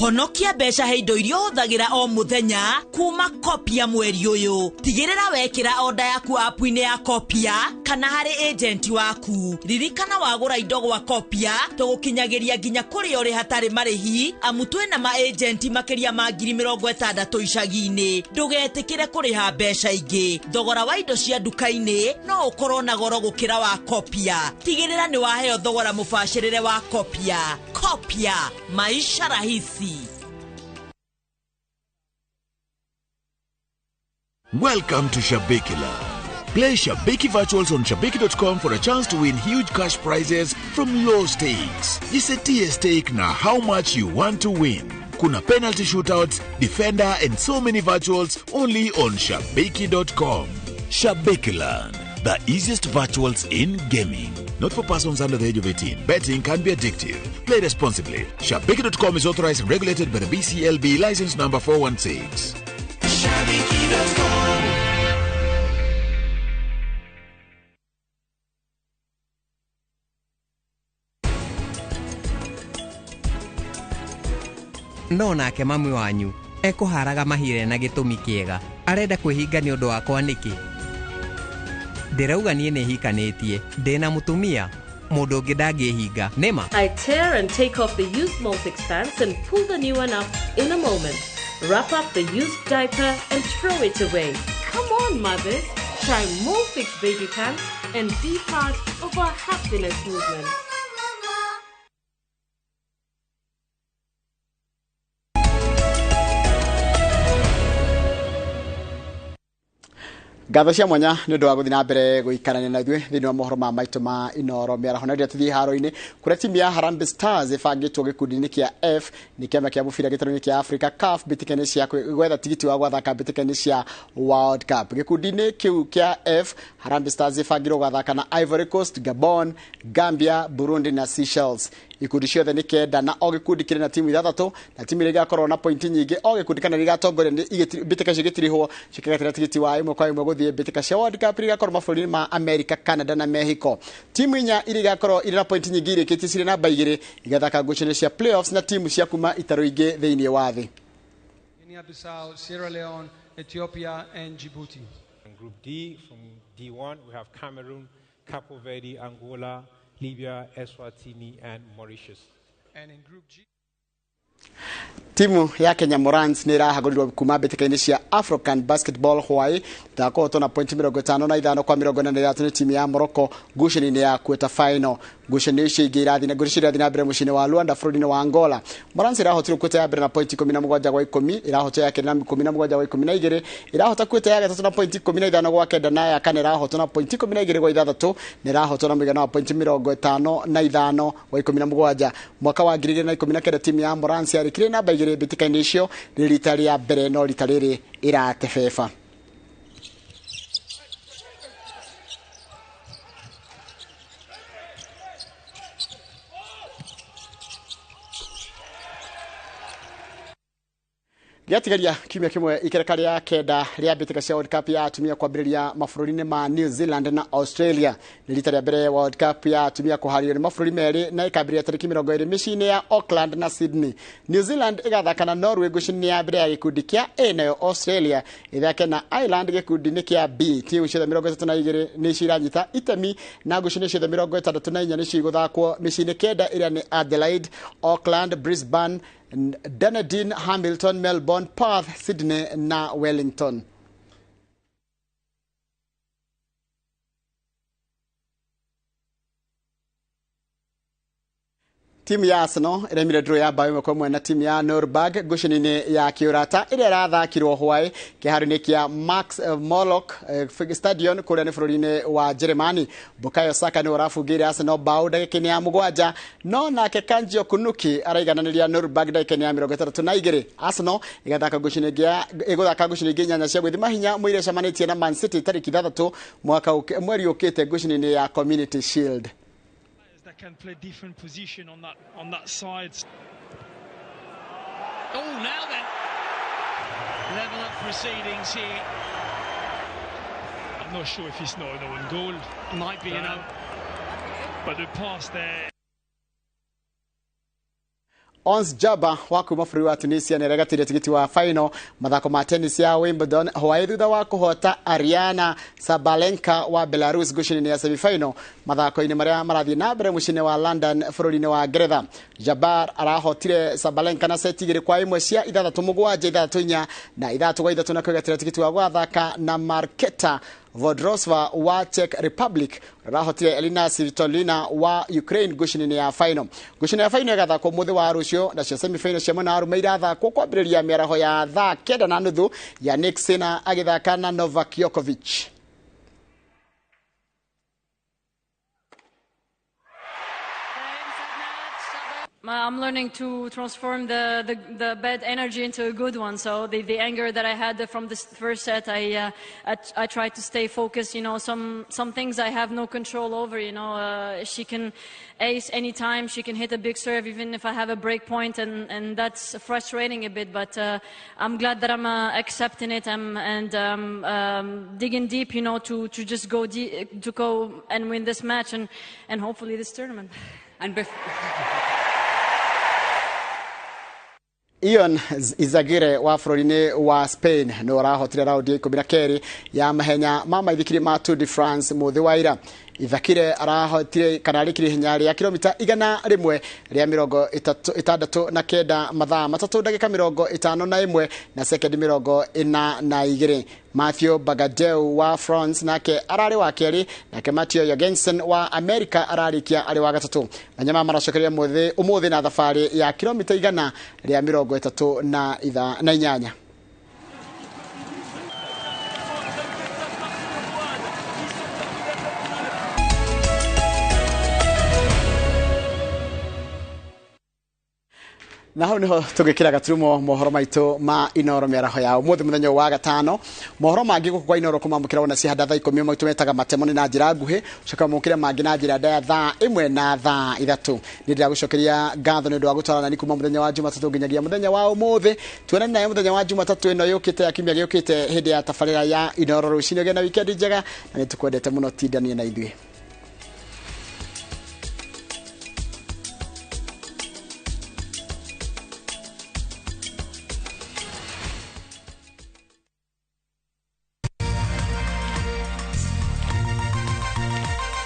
Honokia mbeca he indo iria ũhũthagĩra o mũthenya kuma Kopia mweri ũyũ. Tigĩrĩra wekĩra oda yaku app-inĩ ya Kopia kana harĩ agent waku. Ririkana wagũra indo gwa Kopia tũgũkinyagĩria nginya kũrĩa ũrĩ hatarĩ marĩhi, amu twĩna ma agent makĩria ma 60,000 icagi-inĩ. Ndũgetĩkĩre kũrĩha mbeca ingĩ. Thogora wa indo cia nduka-inĩ no ũkorwo na goro gũkĩra wa Kopia. Tigĩrĩra nĩ waheo thogora mũbacĩrĩre wa Kopia. Kopia, maisha rahisi. Welcome to Shabiki. Play Shabiki Virtuals on Shabiki.com for a chance to win huge cash prizes from low stakes. Jisetie stake na how much you want to win. Kuna penalty shootouts, defender and so many virtuals only on Shabiki.com. Shabikiland, the easiest virtuals in gaming. Not for persons under the age of 18. Betting can be addictive. Play responsibly. Shabiki.com is authorized and regulated by the BCLB license number 416. Shabiki.com. No nake mami wanyu ekũharaga mahire na gĩtũmi kĩega, arenda kwĩhinga nĩ ũndũ wakwa nĩkĩ? Ndĩrauga niĩ nĩ hikanĩtie, ndĩna mũtumia, mũndũ ũngĩ ndangĩhinga, nĩma? I tear and take off the used Molfix pants and pull the new one up in a moment. Wrap up the used diaper and throw it away. Come on, mothers, try Molfix baby pants and be part of our happiness movement. Ngatho cia mwanya nĩ ũndũ wa gũthiĩ na mbere gũikarania na ithuĩ thĩinĩ wa mohoro ma maitũ ma Inooro mĩaraho. Na rĩrĩa tũthiĩ haro-inĩ kũrĩa timu ya Harambee Stars ĩbangĩtwo gĩkundi-inĩ kĩa F nĩ kĩama kĩa mũbira gĩtarũ-inĩ kĩa Africa CAF mbĩtĩka-inĩ cia gwetha tigiti wa gwathaka mbĩtĩka-inĩ cia World Cup. Gĩkundi-inĩ kĩu kĩa F, Harambee Stars ĩbangĩrwo gwathaka na Ivory Coast, Gabon, Gambia, Burundi na Seychelles. Ikundi ciothe nĩ 9 na o gĩkundi kĩrĩ na timu 6 na timu iria igakorwo na pointi nyingĩ o gĩkundi kana igatongoria mbĩtĩka icio igĩtirihwo cikagatĩra tigiti wa 1 kwa 1 gũthiĩ mbĩtĩka cia World Cup iria igakorwo mabũrũri-inĩ ma America, Canada na Mexico. Timu 4 iria igakorwo irĩ na pointi nyingĩ irĩkĩtie cirĩ namba 2 igathaka ngucanio cia playoffs na timu cia kuma itarũ ingĩ thĩinĩ wa thĩ. Guinea-Bissau, Sierra Leone, Ethiopia and Djibouti. In Group D, from D1 we have Cameroon, Cape Verde, Angola, Libya, Eswatini and Mauritius. And in Group G, Timu ya Kenya Morans nĩ ĩrahagũrirwo kuma mbĩtĩka-inĩ cia African Basketball Hawaii ĩtakũhotwo na pointi 55 kwa 43 nĩ timu ya Morocco ngucanio-inĩ ya quarter final. Ngucanio icio ingĩ irathiĩ na mbere mũciĩ-inĩ wa Luanda bũrũri-inĩ wa Angola. Morans ĩrahotirwo quarter ya mbere na pointi 17 kwa 10, ĩrahotwo ya kerĩ na 17 kwa 12, ĩrahota quarter ya gatatũ na pointi 15 kwa 9 na ya kana ĩrahotwo na pointi 12 kwa 6 na ĩrahotwo na mũigana wa pointi 55 kwa 17. Mwaka wa 2019 timu ya Morans yarĩkirie namba 2 mbĩtĩka-inĩ icio nĩ rita rĩa mbere no rita rĩrĩ ĩratebeba. Gĩatigaria kiumia kĩmwe ikereka rĩa kenda rĩa mbĩtĩka cia World Cup ya atumia kwambĩrĩria mabũrũri-inĩ ma New Zealand na Australia. Nĩ rita rĩa mbere World Cup ya atumia kũharĩrio nĩ mabũrũri merĩ na ĩkambĩrĩria tarĩki 20 mĩciĩ-inĩ ya Auckland na Sydney. New Zealand ĩgathaka na Norway ngucanio-inĩ ya mbere ya gĩkundi kĩa A, nayo Australia ĩthake na Ireland gĩkundi-inĩ kĩa B. Timu ciothe 32 nĩcio iranyita itemi na ngucanio ciothe 64 nĩcio igũthakwo mĩciĩ-inĩ kenda ĩrĩa nĩ Adelaide, Auckland, Brisbane, Dunedin, Hamilton, Melbourne, Perth, Sydney na Wellington. Timu ya Arsenal ĩremire draw ya bao 1-1 na timu ya Nürnberg ngucanio-inĩ ya kĩũrata ĩrĩa ĩrathakirwo hwaĩ kĩharo-inĩ kĩa Max Morlock Stadion kũrĩa nĩ bũrũri-inĩ wa Jeremani. Bukayo Saka nĩwe ũrabungĩire Arsenal bao ndagĩka-inĩ ya 7, no nake Kanjio Kunuki araigananĩria Nürnberg ndagĩka-inĩ ya 62. Arsenal ĩgathaka ngucanio ĩgũthaka ngucanio ingĩ 8 cia gwĩthima hinya mũira ĩcemanĩtie na Man City tarĩki 6 mweri ũkĩte ngucanio-inĩ ya Community Shield. That can play different position on that side. Oh, now then, level up proceedings here. I'm not sure if it's not an own goal. Might be an own. But the pass there. Ons Jabeur wa kuma bũrũri wa Tunisia nĩaregatire tigiti wa final mathako ma tennis ya Wimbledon hwaĩ thutha wa kũhota Ariana Sabalenka wa Belarus ngucanio-inĩ ya semi-final mathako-inĩ marĩa marathiĩ na mbere mũciĩ-inĩ wa London bũrũri-inĩ wa Ngeretha. Jabeur arahotire Sabalenka na seti 2-1 cia 6-7, 6-4 na 6-3 na kwĩgatĩra tigiti wa gwathaka na Marketa Vodrosova wa Czech Republic arahotire Elina Svitolina wa Ukraine ngucanio-inĩ ya final. Ngucanio ya final ĩgathakwo mũthĩ wa rũciũ, nacio semi-final cia mwena wa arũme irathakwo kwambĩrĩria mĩaraho ya thaa 9:30 Jannik Sinner agĩthaka na Novak Djokovic. I'm learning to transform the bad energy into a good one. So the anger that I had from this first set, I try to stay focused. You know, some things I have no control over. You know, she can ace anytime. She can hit a big serve even if I have a break point, and that's frustrating a bit. But I'm glad that I'm accepting it and digging deep. You know, to just go deep, to go and win this match and hopefully this tournament. And Ion Izagirre wa bũrũri-inĩ wa Spain nĩ ũrahotire raundi ya 12 ya mahenya ma maithikiri ma Tour de France mũthĩ wa ira. Ithakire arahotire kana arĩkirie ihenya rĩa kilomita 169 mathaa 3 ndagĩka 51 na sekendi 42. Matthew Bagadeu wa France nake ararĩ wa kerĩ, nake Matteo Jorgensen wa America ararĩkia arĩ wa gatatũ. Manyama maracokeria ũmũthĩ na thabarĩ ya kilomita 138. Na hau niho tũgĩkĩra gaturumo mohoro maitũ ma Inoro mĩaraho ya ũmũthĩ mũthenya wa gatano. Mohoro mangĩ gũkũ kwa Inoro kũmamũkĩra wona cihanda thaa 10 maitũ metaga matemo nĩ na njĩra nguhĩ, ũcoka mũkĩre mangĩ na njĩra ndaya thaa 1 na thaa 3. Nĩ ndĩragũcokeria ngatho nĩ ũndũ wa gũtwarana nĩ kuma mũthenya wa Jumatatũ nginyagia mũthenya wa ũmũthĩ. Tuonane nawe mũthenya wa Jumatatũ ĩno yũkĩte ya kiumia gĩũkĩte hĩndĩ ya tabarĩra ya Inoro rũcinĩ. Ũgĩe na wikendi njega na nĩ tũkwendete mũno, tindanie na ithuĩ.